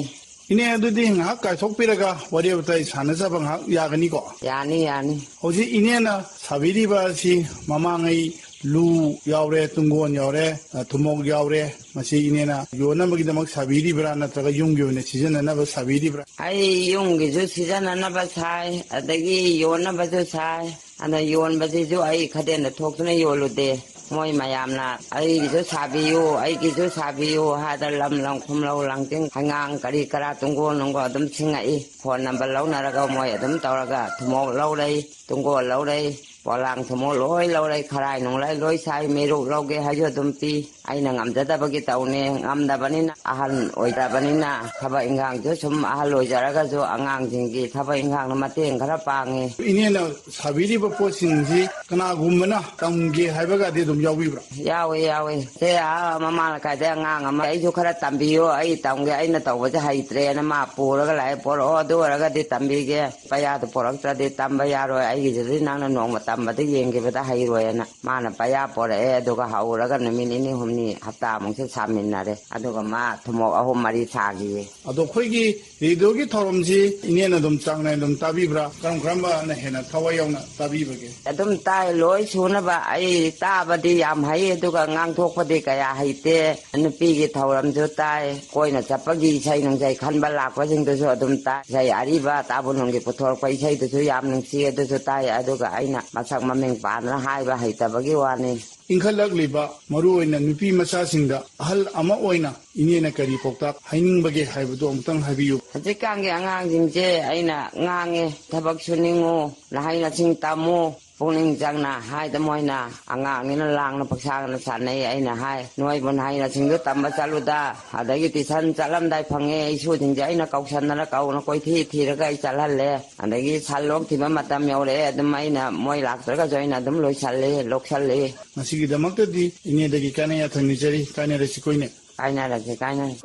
ꯏꯅꯦ, ꯑꯗꯨꯗꯤ ꯉꯥꯏꯍꯥꯛ ꯀꯥꯏꯊꯣꯛꯄꯤꯔꯒ ꯋꯥꯔꯤ ꯋꯥꯇꯥꯏ ꯁꯥꯟꯅꯖꯕ ꯉꯥꯏꯍꯥꯛ ꯌꯥꯒꯅꯤꯀꯣ? ꯌꯥꯅꯤ, ꯌꯥꯅꯤ꯫ ꯍꯧꯖꯤꯛ ꯏꯅꯦꯅ ꯁꯥꯕꯤꯔꯤꯕ ꯑꯁꯤ ꯃꯃꯥꯡꯉꯩ ꯂꯨ ꯌꯥꯎꯔꯦ, ꯇꯨꯡꯒꯣꯟ ꯌꯥꯎꯔꯦ, ꯑ, ꯊꯨꯝꯃꯣꯛ ꯌꯥꯎꯔꯦ꯫ ꯃꯁꯤ ꯏꯅꯦꯅ ꯌꯣꯟꯅꯕꯒꯤꯗꯃꯛ ꯁꯥꯕꯤꯔꯤꯕ꯭ꯔꯥ ꯅꯠꯇ꯭ꯔꯒ ꯌꯨꯝꯒꯤ ꯑꯣꯏꯅ ꯁꯤꯖꯤꯟꯅꯅꯕ ꯁꯥꯕꯤꯔꯤꯕ꯭ꯔꯥ? ꯑꯩ ꯌꯨꯝꯒꯤꯁꯨ ꯁꯤꯖꯤꯟꯅꯅꯕ ꯁꯥꯏ, ꯑꯗꯒꯤ ꯌꯣꯟꯅꯕꯁꯨ ꯁꯥꯏ꯫ ꯑꯗ ꯌꯣꯟꯕꯁꯤꯁꯨ ꯑꯩ ꯈꯗꯦꯟꯗ ꯊꯣꯛꯇꯨꯅ ꯌꯣꯜꯂꯨꯗꯦ꯫ ꯃꯣꯏ ꯃꯌꯥꯝꯅ "ꯑꯩꯒꯤꯁꯨ ꯁꯥꯕꯤꯌꯨ, ꯑꯩꯒꯤꯁꯨ ꯁꯥꯕꯤꯌꯨ" ꯍꯥꯏꯗ ꯂꯝ ꯂꯝ ꯈꯨꯝꯂꯧ ꯂꯥꯡꯖꯤꯡ ꯍꯩꯉꯥꯡ ꯀꯔꯤ ꯀꯔꯥ ꯇꯨꯡꯒꯣꯜ ꯅꯨꯡꯒꯣꯜ ꯑꯗꯨꯝ ꯁꯤꯡꯉꯛꯏ꯫ ꯐꯣꯟ ꯅꯝꯕꯔ ꯂꯧꯅꯔꯒ ꯃꯣꯏ ꯑꯗꯨꯝ ꯇꯧꯔꯒ ꯊꯨꯝꯃꯣꯛ ꯂꯧꯔꯩ, ꯇꯨꯡꯒꯣꯜ ꯂꯧꯔꯩ꯫ ꯄꯣꯂꯥꯡ ꯊꯨꯝꯃꯣꯛ ꯂꯣꯏ ꯂꯧꯔꯦ, ꯈꯔꯥꯏ ꯅꯨꯡꯂꯥꯏ ꯂꯣꯏ ꯁꯥꯏ, ꯃꯩꯔꯨꯛ ꯂꯧꯒꯦ ꯍꯥꯏꯁꯨ ꯑꯗꯨꯝ ꯄꯤ꯫ ꯑꯩꯅ ꯉꯝꯖꯗꯕꯒꯤ ꯇꯧꯅꯦ, ꯉꯝꯗꯕꯅꯤꯅ, ꯑꯍꯜ ꯑꯣꯏꯗꯕꯅꯤꯅ, ꯊꯕꯛ ꯏꯟꯈꯥꯡꯁꯨ ꯁꯨꯝ ꯑꯍꯜ ꯑꯣꯏꯖꯔꯒꯁꯨ ꯑꯉꯥꯡꯁꯤꯡꯒꯤ ꯊꯕꯛ ꯏꯟꯈꯥꯡꯅ ꯃꯇꯦꯡ ꯈꯔ ꯄꯥꯡꯉꯤ꯫ ꯏꯅꯦꯅ ꯁꯥꯕꯤꯔꯤꯕ ꯄꯣꯠꯁꯤꯡꯁꯤ ꯀꯅꯥꯒꯨꯝꯕꯅ ꯇꯝꯒꯦ ꯍꯥꯏꯕꯒꯗꯤ ꯑꯗꯨꯝ ꯌꯥꯎꯕꯤꯕ꯭ꯔꯥ? ꯌꯥꯎꯋꯦ, ꯌꯥꯎꯋꯦ꯫ ꯁꯦ, ꯑꯥ, ꯃꯃꯥ ꯂꯩꯀꯥꯏꯗꯩ ꯑꯉꯥꯡ ꯑꯃ, "ꯑꯩꯁꯨ ꯈꯔ ꯇꯝꯕꯤꯌꯣ, ꯑꯩ ꯇꯝꯒꯦ, ꯑꯩꯅ ꯇꯧꯕꯁꯦ ꯍꯩꯇ꯭ꯔꯦꯅ" ꯃꯥ ꯄꯨꯔꯒ ꯂꯥꯛꯑꯦ꯫ "ꯄꯣꯔꯛꯑꯣ, ꯑꯗꯨ ꯑꯣꯏꯔꯒꯗꯤ ꯇꯝꯕꯤꯒꯦ꯫ ꯄꯩꯌꯥꯗꯨ ꯄꯣꯔꯛꯇ꯭ꯔꯗꯤ ꯇꯝꯕ ꯌꯥꯔꯣꯏ, ꯑꯩꯒꯤꯁꯤꯗꯤ ꯅꯪꯅ ꯅꯣꯡꯃ ꯇꯝꯕꯗ ꯌꯦꯡꯈꯤꯕꯗ ꯍꯩꯔꯣꯏꯅ" ꯃꯥꯅ ꯄꯩꯌꯥ ꯄꯣꯔꯛꯑꯦ꯫ ꯑꯗꯨꯒ ꯍꯧꯔꯒ ꯅꯨꯃꯤꯠ ꯅꯤꯅꯤ ꯍꯨꯝꯅꯤ, ꯍꯞꯇꯥꯃꯨꯛꯁꯦ ꯁꯥꯃꯤꯟꯅꯔꯦ꯫ ꯑꯗꯨꯒ ꯃꯥ ꯊꯨꯝꯃꯣꯛ ꯑꯍꯨꯝ ꯃꯔꯤ ꯁꯥꯈꯤꯌꯦ꯫ ꯑꯗꯣ ꯑꯩꯈꯣꯏꯒꯤ ꯔꯦꯗꯤꯑꯣꯒꯤ ꯊꯧꯔꯝꯁꯤ ꯏꯅꯦꯅ ꯑꯗꯨꯝ ꯆꯥꯡ ꯅꯥꯏꯅ ꯑꯗꯨꯝ ꯇꯥꯕꯤꯕ꯭ꯔꯥ? ꯀꯔꯝ ꯀꯔꯝꯕꯅ ꯍꯦꯟꯅ ꯊꯋꯥꯏ ꯌꯥꯎꯅ ꯇꯥꯕꯤꯕꯒꯦ? ꯑꯗꯨꯝ ꯇꯥꯏ, ꯂꯣꯏ ꯁꯨꯅꯕ꯫ ꯑꯩ ꯇꯥꯕꯗꯤ ꯌꯥꯝ ꯍꯩ, ꯑꯗꯨꯒ ꯉꯥꯡꯊꯣꯛꯄꯗꯤ ꯀꯌꯥ ꯍꯩꯇꯦ꯫ ꯅꯨꯄꯤꯒꯤ ꯊꯧꯔꯝꯁꯨ ꯇꯥꯏ, ꯀꯣꯏꯅ ꯆꯠꯄꯒꯤ ꯏꯁꯩ ꯅꯨꯡꯁꯩ ꯈꯟꯕ ꯂꯥꯛꯄꯁꯤꯡꯗꯨꯁꯨ ꯑꯗꯨꯝ ꯇꯥꯏ꯫ ꯏꯁꯩ ꯑꯔꯤꯕ ꯇꯥꯕꯨ ꯅꯨꯡꯒꯤ ꯄꯨꯊꯣꯔꯛꯄ ꯏꯁꯩꯗꯨꯁꯨ ꯌꯥꯝ ꯅꯨꯡꯁꯤ, ꯑꯗꯨꯁꯨ ꯇꯥꯏ꯫ ꯑꯗꯨꯒ ꯑꯩꯅ ꯃꯁꯛ ꯃꯃꯤꯡ ꯄꯥꯟꯅ ꯍꯥꯏꯕ ꯍꯩꯇꯕꯒꯤ ꯋꯥꯅꯤ꯫ ꯏꯟꯈꯠꯂꯛꯂꯤꯕ ꯃꯔꯨꯑꯣꯏꯅ ꯅꯨꯄꯤ ꯃꯆꯥꯁꯤꯡꯗ ꯑꯍꯜ ꯑꯃ ꯑꯣꯏꯅ ꯏꯅꯦꯅ ꯀꯔꯤ ꯄꯥꯎꯇꯥꯛ ꯍꯥꯏꯅꯤꯡꯕꯒꯦ ꯍꯥꯏꯕꯗꯨ ꯑꯃꯨꯛꯇꯪ ꯍꯥꯏꯕꯤꯌꯨ꯫ ꯍꯧꯖꯤꯛꯀꯥꯟꯒꯤ ꯑꯉꯥꯡꯁꯤꯡꯁꯦ ꯑꯩꯅ ꯉꯥꯡꯉꯦ, "ꯊꯕꯛ ꯁꯨꯅꯤꯡꯉꯨ, ꯅꯍꯩ ꯅꯁꯤꯡ ꯇꯝꯃꯨ", ꯄꯨꯛꯅꯤꯡ ꯆꯪꯅ ꯍꯥꯏꯗ ꯃꯣꯏꯅ ꯑꯉꯥꯡꯅꯤꯅ ꯂꯥꯡꯅ ꯄꯛꯁꯥꯒꯅ ꯁꯥꯟꯅꯩ꯫ ꯑꯩꯅ ꯍꯥꯏ, "ꯅꯣꯏꯕꯨ ꯅꯍꯩ ꯅꯁꯤꯡꯗꯣ ꯇꯝꯕ ꯆꯠꯂꯨꯗ", ꯑꯗꯒꯤ ꯇꯨꯏꯁꯟ ꯆꯠꯂꯝꯗꯥꯏ ꯐꯪꯉꯦ, ꯏꯁꯨꯁꯤꯡꯁꯦ ꯑꯩꯅ ꯀꯧꯁꯟꯗꯅ ꯀꯧꯅ ꯀꯣꯏꯊꯤ ꯊꯤꯔꯒ ꯑꯩ ꯆꯠꯍꯜꯂꯦ꯫ ꯑꯗꯒꯤ ꯁꯟ ꯂꯣꯛ ꯊꯤꯕ ꯃꯇꯝ ꯌꯧꯔꯛꯑꯦ, ꯑꯗꯨꯝ ꯑꯩꯅ ꯃꯣꯏ ꯂꯥꯛꯇ꯭ꯔꯒꯁꯨ ꯑꯩꯅ ꯑꯗꯨꯝ ꯂꯣꯏꯁꯜꯂꯦ, ꯂꯣꯛꯁꯜꯂꯦ꯫ ꯃꯁꯤꯒꯤꯗꯃꯛꯇꯗꯤ ꯏꯅꯦꯗꯒꯤ ꯀꯥꯏꯅ ꯌꯥꯊꯪ ꯅꯤꯖꯔꯤ꯫ ꯀꯥꯏꯅꯔꯁꯤꯀꯣ ꯏꯅꯦ꯫ ꯀꯥꯏꯅꯔꯁꯤ, ꯀꯥꯏꯅꯔꯁꯤ꯫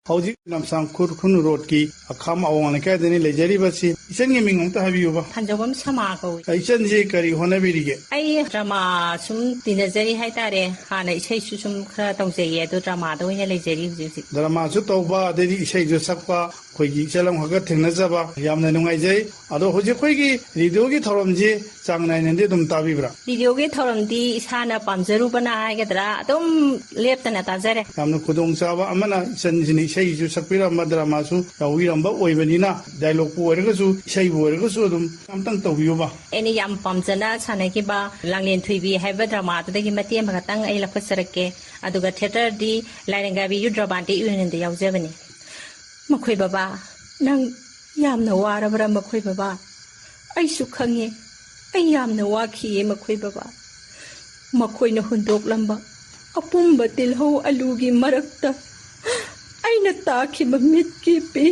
ꯍꯧꯖꯤꯛ ꯂꯝꯁꯥꯡ ꯈꯨꯔꯈꯨꯜ ꯔꯣꯗꯀꯤ ꯑꯈꯥꯝ ꯑꯋꯥꯡ ꯂꯩꯀꯥꯏꯗꯅꯤ ꯂꯩꯖꯔꯤꯕꯁꯤ꯫ ꯏꯆꯟꯒꯤ ꯃꯤꯡ ꯑꯃꯇ ꯍꯥꯏꯕꯤꯌꯨꯕ꯫ ꯐꯟꯖꯧꯕꯝ ꯁꯃꯥ ꯀꯧꯏ꯫ ꯏꯆꯟꯁꯤ ꯀꯔꯤ ꯍꯣꯠꯅꯕꯤꯔꯤꯒꯦ? ꯑꯩ ꯗ꯭ꯔꯃꯥ ꯁꯨꯝ ꯇꯤꯟꯅꯖꯔꯤ ꯍꯥꯏꯇꯥꯔꯦ꯫ ꯍꯥꯟꯅ ꯏꯁꯩꯁꯨ ꯁꯨꯝ ꯈꯔ ꯇꯧꯖꯩꯌꯦ, ꯑꯗꯣ ꯗ꯭ꯔꯃꯥꯗ ꯑꯣꯏꯅ ꯂꯩꯖꯔꯤ ꯍꯧꯖꯤꯛ ꯍꯧꯖꯤꯛ꯫ ꯗ꯭ꯔꯃꯥꯁꯨ ꯇꯧꯕ, ꯑꯗꯩꯗꯤ ꯏꯁꯩꯁꯨ ꯁꯛꯄ, ꯑꯩꯈꯣꯏꯒꯤ ꯏꯆꯜ ꯑꯃꯈꯛꯀ ꯊꯦꯡꯅꯖꯕ ꯌꯥꯝꯅ ꯅꯨꯡꯉꯥꯏꯖꯩ꯫ ꯑꯗꯣ ꯍꯧꯖꯤꯛ ꯑꯩꯈꯣꯏꯒꯤ ꯔꯦꯗꯤꯑꯣꯒꯤ ꯊꯧꯔꯝꯁꯤ ꯆꯥꯡ ꯅꯥꯏꯅꯗꯤ ꯑꯗꯨꯝ ꯇꯥꯕꯤꯕ꯭ꯔꯥ? ꯔꯦꯗꯤꯑꯣꯒꯤ ꯊꯧꯔꯝꯗꯤ ꯏꯁꯥꯅ ꯄꯥꯝꯖꯔꯨꯕꯅ ꯍꯥꯏꯒꯗ꯭ꯔꯥ, ꯑꯗꯨꯝ ꯂꯦꯞꯇꯅ ꯇꯥꯖꯔꯦ꯫ ꯌꯥꯝꯅ ꯈꯨꯗꯣꯡꯆꯥꯕ ꯑꯃꯅ ꯏꯆꯟꯁꯤꯅ ꯏꯁꯩꯁꯨ ꯁꯛꯄꯤꯔꯝꯕ, ꯗ꯭ꯔꯃꯥꯁꯨ ꯌꯥꯎꯕꯤꯔꯝꯕ ꯑꯣꯏꯕꯅꯤꯅ, ꯗꯥꯏꯂꯣꯛꯄꯨ ꯑꯣꯏꯔꯒꯁꯨ, ꯏꯁꯩꯕꯨ ꯑꯣꯏꯔꯒꯁꯨ ꯑꯗꯨꯝ ꯑꯝꯇꯪ ꯇꯧꯕꯤꯌꯨꯕ꯫ ꯑꯩꯅ ꯌꯥꯝ ꯄꯥꯝꯖꯅ ꯁꯥꯟꯅꯈꯤꯕ ꯂꯥꯡꯂꯦꯟ ꯊꯣꯏꯕꯤ ꯍꯥꯏꯕ ꯗ꯭ꯔꯃꯥꯗꯨꯗꯒꯤ ꯃꯇꯦꯛ ꯑꯃꯈꯛꯇꯪ ꯑꯩ ꯂꯧꯈꯠꯆꯔꯛꯀꯦ꯫ ꯑꯗꯨꯒ ꯊꯤꯌꯦꯇꯔꯗꯤ ꯂꯥꯏꯔꯪꯒꯥꯕꯤ ꯌꯨ ꯗ꯭ꯔꯃꯥꯗꯤ ꯌꯨꯅꯤꯌꯟꯗ ꯌꯥꯎꯖꯕꯅꯤ꯫ ꯃꯈꯣꯏ ꯕꯕꯥ, ꯅꯪ ꯌꯥꯝꯅ ꯋꯥꯔꯕ꯭ꯔꯥ ꯃꯈꯣꯏ ꯕꯕꯥ? ꯑꯩꯁꯨ ꯈꯪꯉꯦ, ꯑꯩ ꯌꯥꯝꯅ ꯋꯥꯈꯤꯌꯦ ꯃꯈꯣꯏ ꯕꯕꯥ꯫ ꯃꯈꯣꯏꯅ ꯍꯨꯟꯗꯣꯛꯂꯝꯕ ꯑꯄꯨꯝꯕ ꯇꯤꯜꯍꯧ ꯑꯂꯨꯒꯤ ꯃꯔꯛꯇ ꯑꯩꯅ ꯇꯥꯈꯤꯕ ꯃꯤꯠꯀꯤ ꯄꯤ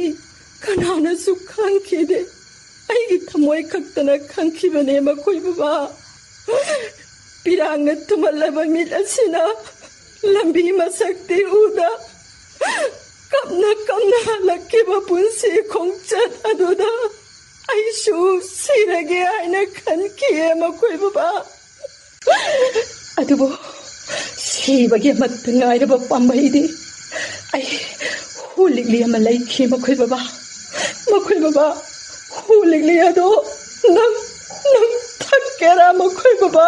ꯀꯅꯥꯅꯁꯨ ꯈꯪꯈꯤꯗꯦ꯫ ꯑꯩꯒꯤ ꯊꯃꯣꯏ ꯈꯛꯇꯅ ꯈꯪꯈꯤꯕꯅꯦ ꯃꯈꯣꯏ ꯕꯕꯥ꯫ ꯄꯤꯔꯥꯡꯅ ꯊꯨꯝꯍꯜꯂꯕ ꯃꯤꯠ ꯑꯁꯤꯅ ꯂꯝꯕꯤ ꯃꯁꯛꯇꯤ ꯎꯗ ꯀꯞꯅ ꯀꯞꯅ ꯍꯜꯂꯛꯈꯤꯕ ꯄꯨꯟꯁꯤ ꯈꯣꯡꯆꯠ ꯑꯗꯨꯗ ꯑꯩꯁꯨ ꯁꯤꯔꯒꯦ ꯍꯥꯏꯅ ꯈꯟꯈꯤꯌꯦ ꯃꯈꯣꯏ ꯕꯕꯥ꯫ ꯑꯗꯨꯕꯨ ꯁꯤꯕꯒꯤ ꯑꯃꯠꯇ ꯉꯥꯏꯔꯕ ꯄꯥꯝꯕꯩꯗꯤ ꯑꯩ ꯍꯨ ꯂꯤꯛꯂꯤ ꯑꯃ ꯂꯩꯈꯤ ꯃꯈꯣꯏ ꯕꯕꯥ꯫ ꯃꯈꯣꯏ ꯕꯕꯥ, ꯍꯨ ꯂꯤꯛꯂꯤ ꯑꯗꯣ ꯅꯪ ꯅꯪ ꯊꯛꯀꯦꯔꯥ ꯃꯈꯣꯏ ꯕꯕꯥ?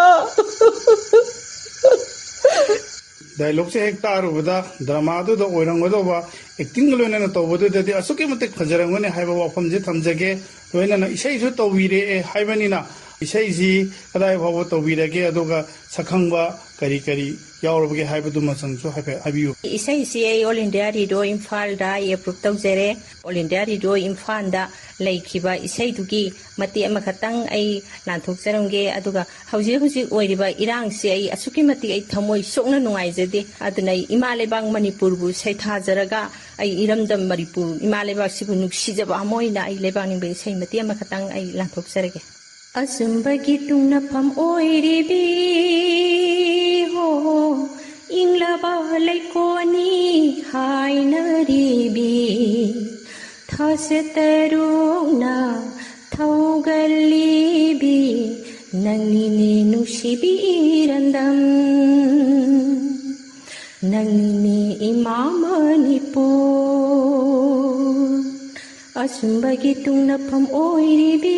ꯗꯥꯏꯂꯣꯛꯁꯦ ꯍꯦꯛ ꯇꯥꯔꯨꯕꯗ ꯗ꯭ꯔꯃꯥꯗꯨꯗ ꯑꯣꯏꯔꯝꯒꯗꯧꯕ ꯑꯦꯛꯇꯤꯡꯒ ꯂꯣꯏꯅꯅ ꯇꯧꯕꯗꯨꯗꯗꯤ ꯑꯁꯨꯛꯀꯤ ꯃꯇꯤꯛ ꯐꯖꯔꯝꯒꯅꯤ ꯍꯥꯏꯕ ꯋꯥꯐꯝꯁꯦ ꯊꯝꯖꯒꯦ꯫ ꯂꯣꯏꯅꯅ ꯏꯁꯩꯁꯨ ꯇꯧꯕꯤꯔꯛꯑꯦ ꯍꯥꯏꯕꯅꯤꯅ ꯏꯁꯩꯁꯤ ꯀꯗꯥꯏ ꯐꯥꯎꯕ ꯇꯧꯕꯤꯔꯒꯦ, ꯑꯗꯨꯒ ꯁꯛꯈꯪꯕ ꯀꯔꯤ ꯀꯔꯤ ꯌꯥꯎꯔꯕꯒꯦ ꯍꯥꯏꯕꯗꯨꯃꯁꯨ ꯍꯥꯏꯐꯦꯠ ꯍꯥꯏꯕꯤꯌꯨ꯫ ꯏꯁꯩꯁꯤ ꯑꯩ ꯑꯣꯜ ꯏꯟꯗꯤꯌꯥ ꯔꯦꯗꯤꯑꯣ ꯏꯝꯐꯥꯜꯗ ꯑꯩ ꯑꯦꯄ꯭ꯔꯨꯞ ꯇꯧꯖꯔꯦ꯫ ꯑꯣꯜ ꯏꯟꯗꯤꯌꯥ ꯔꯦꯗꯤꯑꯣ ꯏꯝꯐꯥꯜꯗ ꯂꯩꯈꯤꯕ ꯏꯁꯩꯗꯨꯒꯤ ꯃꯇꯦꯛ ꯑꯃꯈꯛꯇꯪ ꯑꯩ ꯂꯥꯟꯊꯣꯛꯆꯔꯝꯒꯦ꯫ ꯑꯗꯨꯒ ꯍꯧꯖꯤꯛ ꯍꯧꯖꯤꯛ ꯑꯣꯏꯔꯤꯕ ꯏꯔꯥꯡꯁꯦ ꯑꯩ ꯑꯁꯨꯛꯀꯤ ꯃꯇꯤꯛ ꯑꯩ ꯊꯃꯣꯏ ꯁꯣꯛꯅ ꯅꯨꯡꯉꯥꯏꯖꯗꯦ꯫ ꯑꯗꯨꯅ ꯑꯩ ꯏꯃꯥ ꯂꯩꯕꯥꯛ ꯃꯅꯤꯄꯨꯔꯕꯨ ꯁꯩꯊꯥꯖꯔꯒ ꯑꯩ ꯏꯔꯝꯗꯝ ꯃꯅꯤꯄꯨꯔ ꯏꯃꯥ ꯂꯩꯕꯥꯛꯁꯤꯕꯨ ꯅꯨꯡꯁꯤꯖꯕ ꯑꯃ ꯑꯣꯏꯅ ꯑꯩ ꯂꯩꯕꯥꯛ ꯅꯤꯡꯕ ꯏꯁꯩ ꯃꯇꯦꯛ ꯑꯃꯈꯛꯇꯪ ꯑꯩ ꯂꯥꯟꯊꯣꯛꯆꯔꯒꯦ꯫ ꯑꯆꯨꯝꯕꯒꯤ ꯇꯨꯡꯅꯐꯝ ꯑꯣꯏꯔꯤꯕꯤ ꯍꯣ, ꯏꯪꯂꯕ ꯂꯩꯀꯣꯟꯅꯤ ꯍꯥꯏꯅꯔꯤꯕꯤ, ꯊꯥꯁꯦ ꯇꯔꯨꯛꯅ ꯊꯧꯒꯜꯂꯤꯕꯤ, ꯅꯪꯅꯤꯅꯦ ꯅꯨꯡꯁꯤꯕꯤ ꯏꯔꯝꯗꯝ, ꯅꯪꯅꯤꯅꯦ ꯏꯃꯥ ꯃꯅꯤꯄꯨꯔ꯫ ꯑꯆꯨꯝꯕꯒꯤ ꯇꯨꯡꯅꯐꯝ ꯑꯣꯏꯔꯤꯕꯤ꯫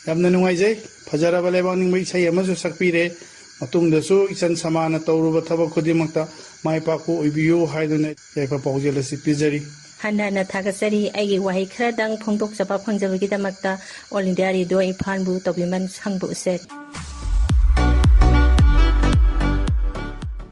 ꯌꯥꯝꯅ ꯅꯨꯡꯉꯥꯏꯖꯩ꯫ ꯐꯖꯔꯕ ꯂꯩꯕꯥꯛ ꯅꯤꯡꯕ ꯏꯁꯩ ꯑꯃꯁꯨ ꯁꯛꯄꯤꯔꯦ꯫ ꯃꯇꯨꯡꯗꯁꯨ ꯏꯆꯟ ꯁꯃꯥꯅ ꯇꯧꯔꯨꯕ ꯊꯕꯛ ꯈꯨꯗꯤꯡꯃꯛꯇ ꯃꯥꯏ ꯄꯥꯛꯄ ꯑꯣꯏꯕꯤꯌꯨ ꯍꯥꯏꯗꯨꯅ ꯌꯥꯏꯐ ꯄꯥꯎꯖꯦꯜ ꯑꯁꯤ ꯄꯤꯖꯔꯤ꯫ ꯍꯟꯅ ꯍꯟꯅ ꯊꯥꯒꯠꯆꯔꯤ꯫ ꯑꯩꯒꯤ ꯋꯥꯍꯩ ꯈꯔꯗꯪ ꯐꯣꯡꯗꯣꯛꯆꯕ ꯐꯪꯖꯕꯒꯤꯗꯃꯛꯇ ꯑꯣꯜ ꯏꯟꯗꯤꯌꯥ ꯔꯦꯗꯤꯑꯣ ꯏꯝꯐꯥꯜꯕꯨ ꯇꯧꯕꯤꯃꯜ ꯁꯪꯕ ꯎꯠꯆꯔꯤ꯫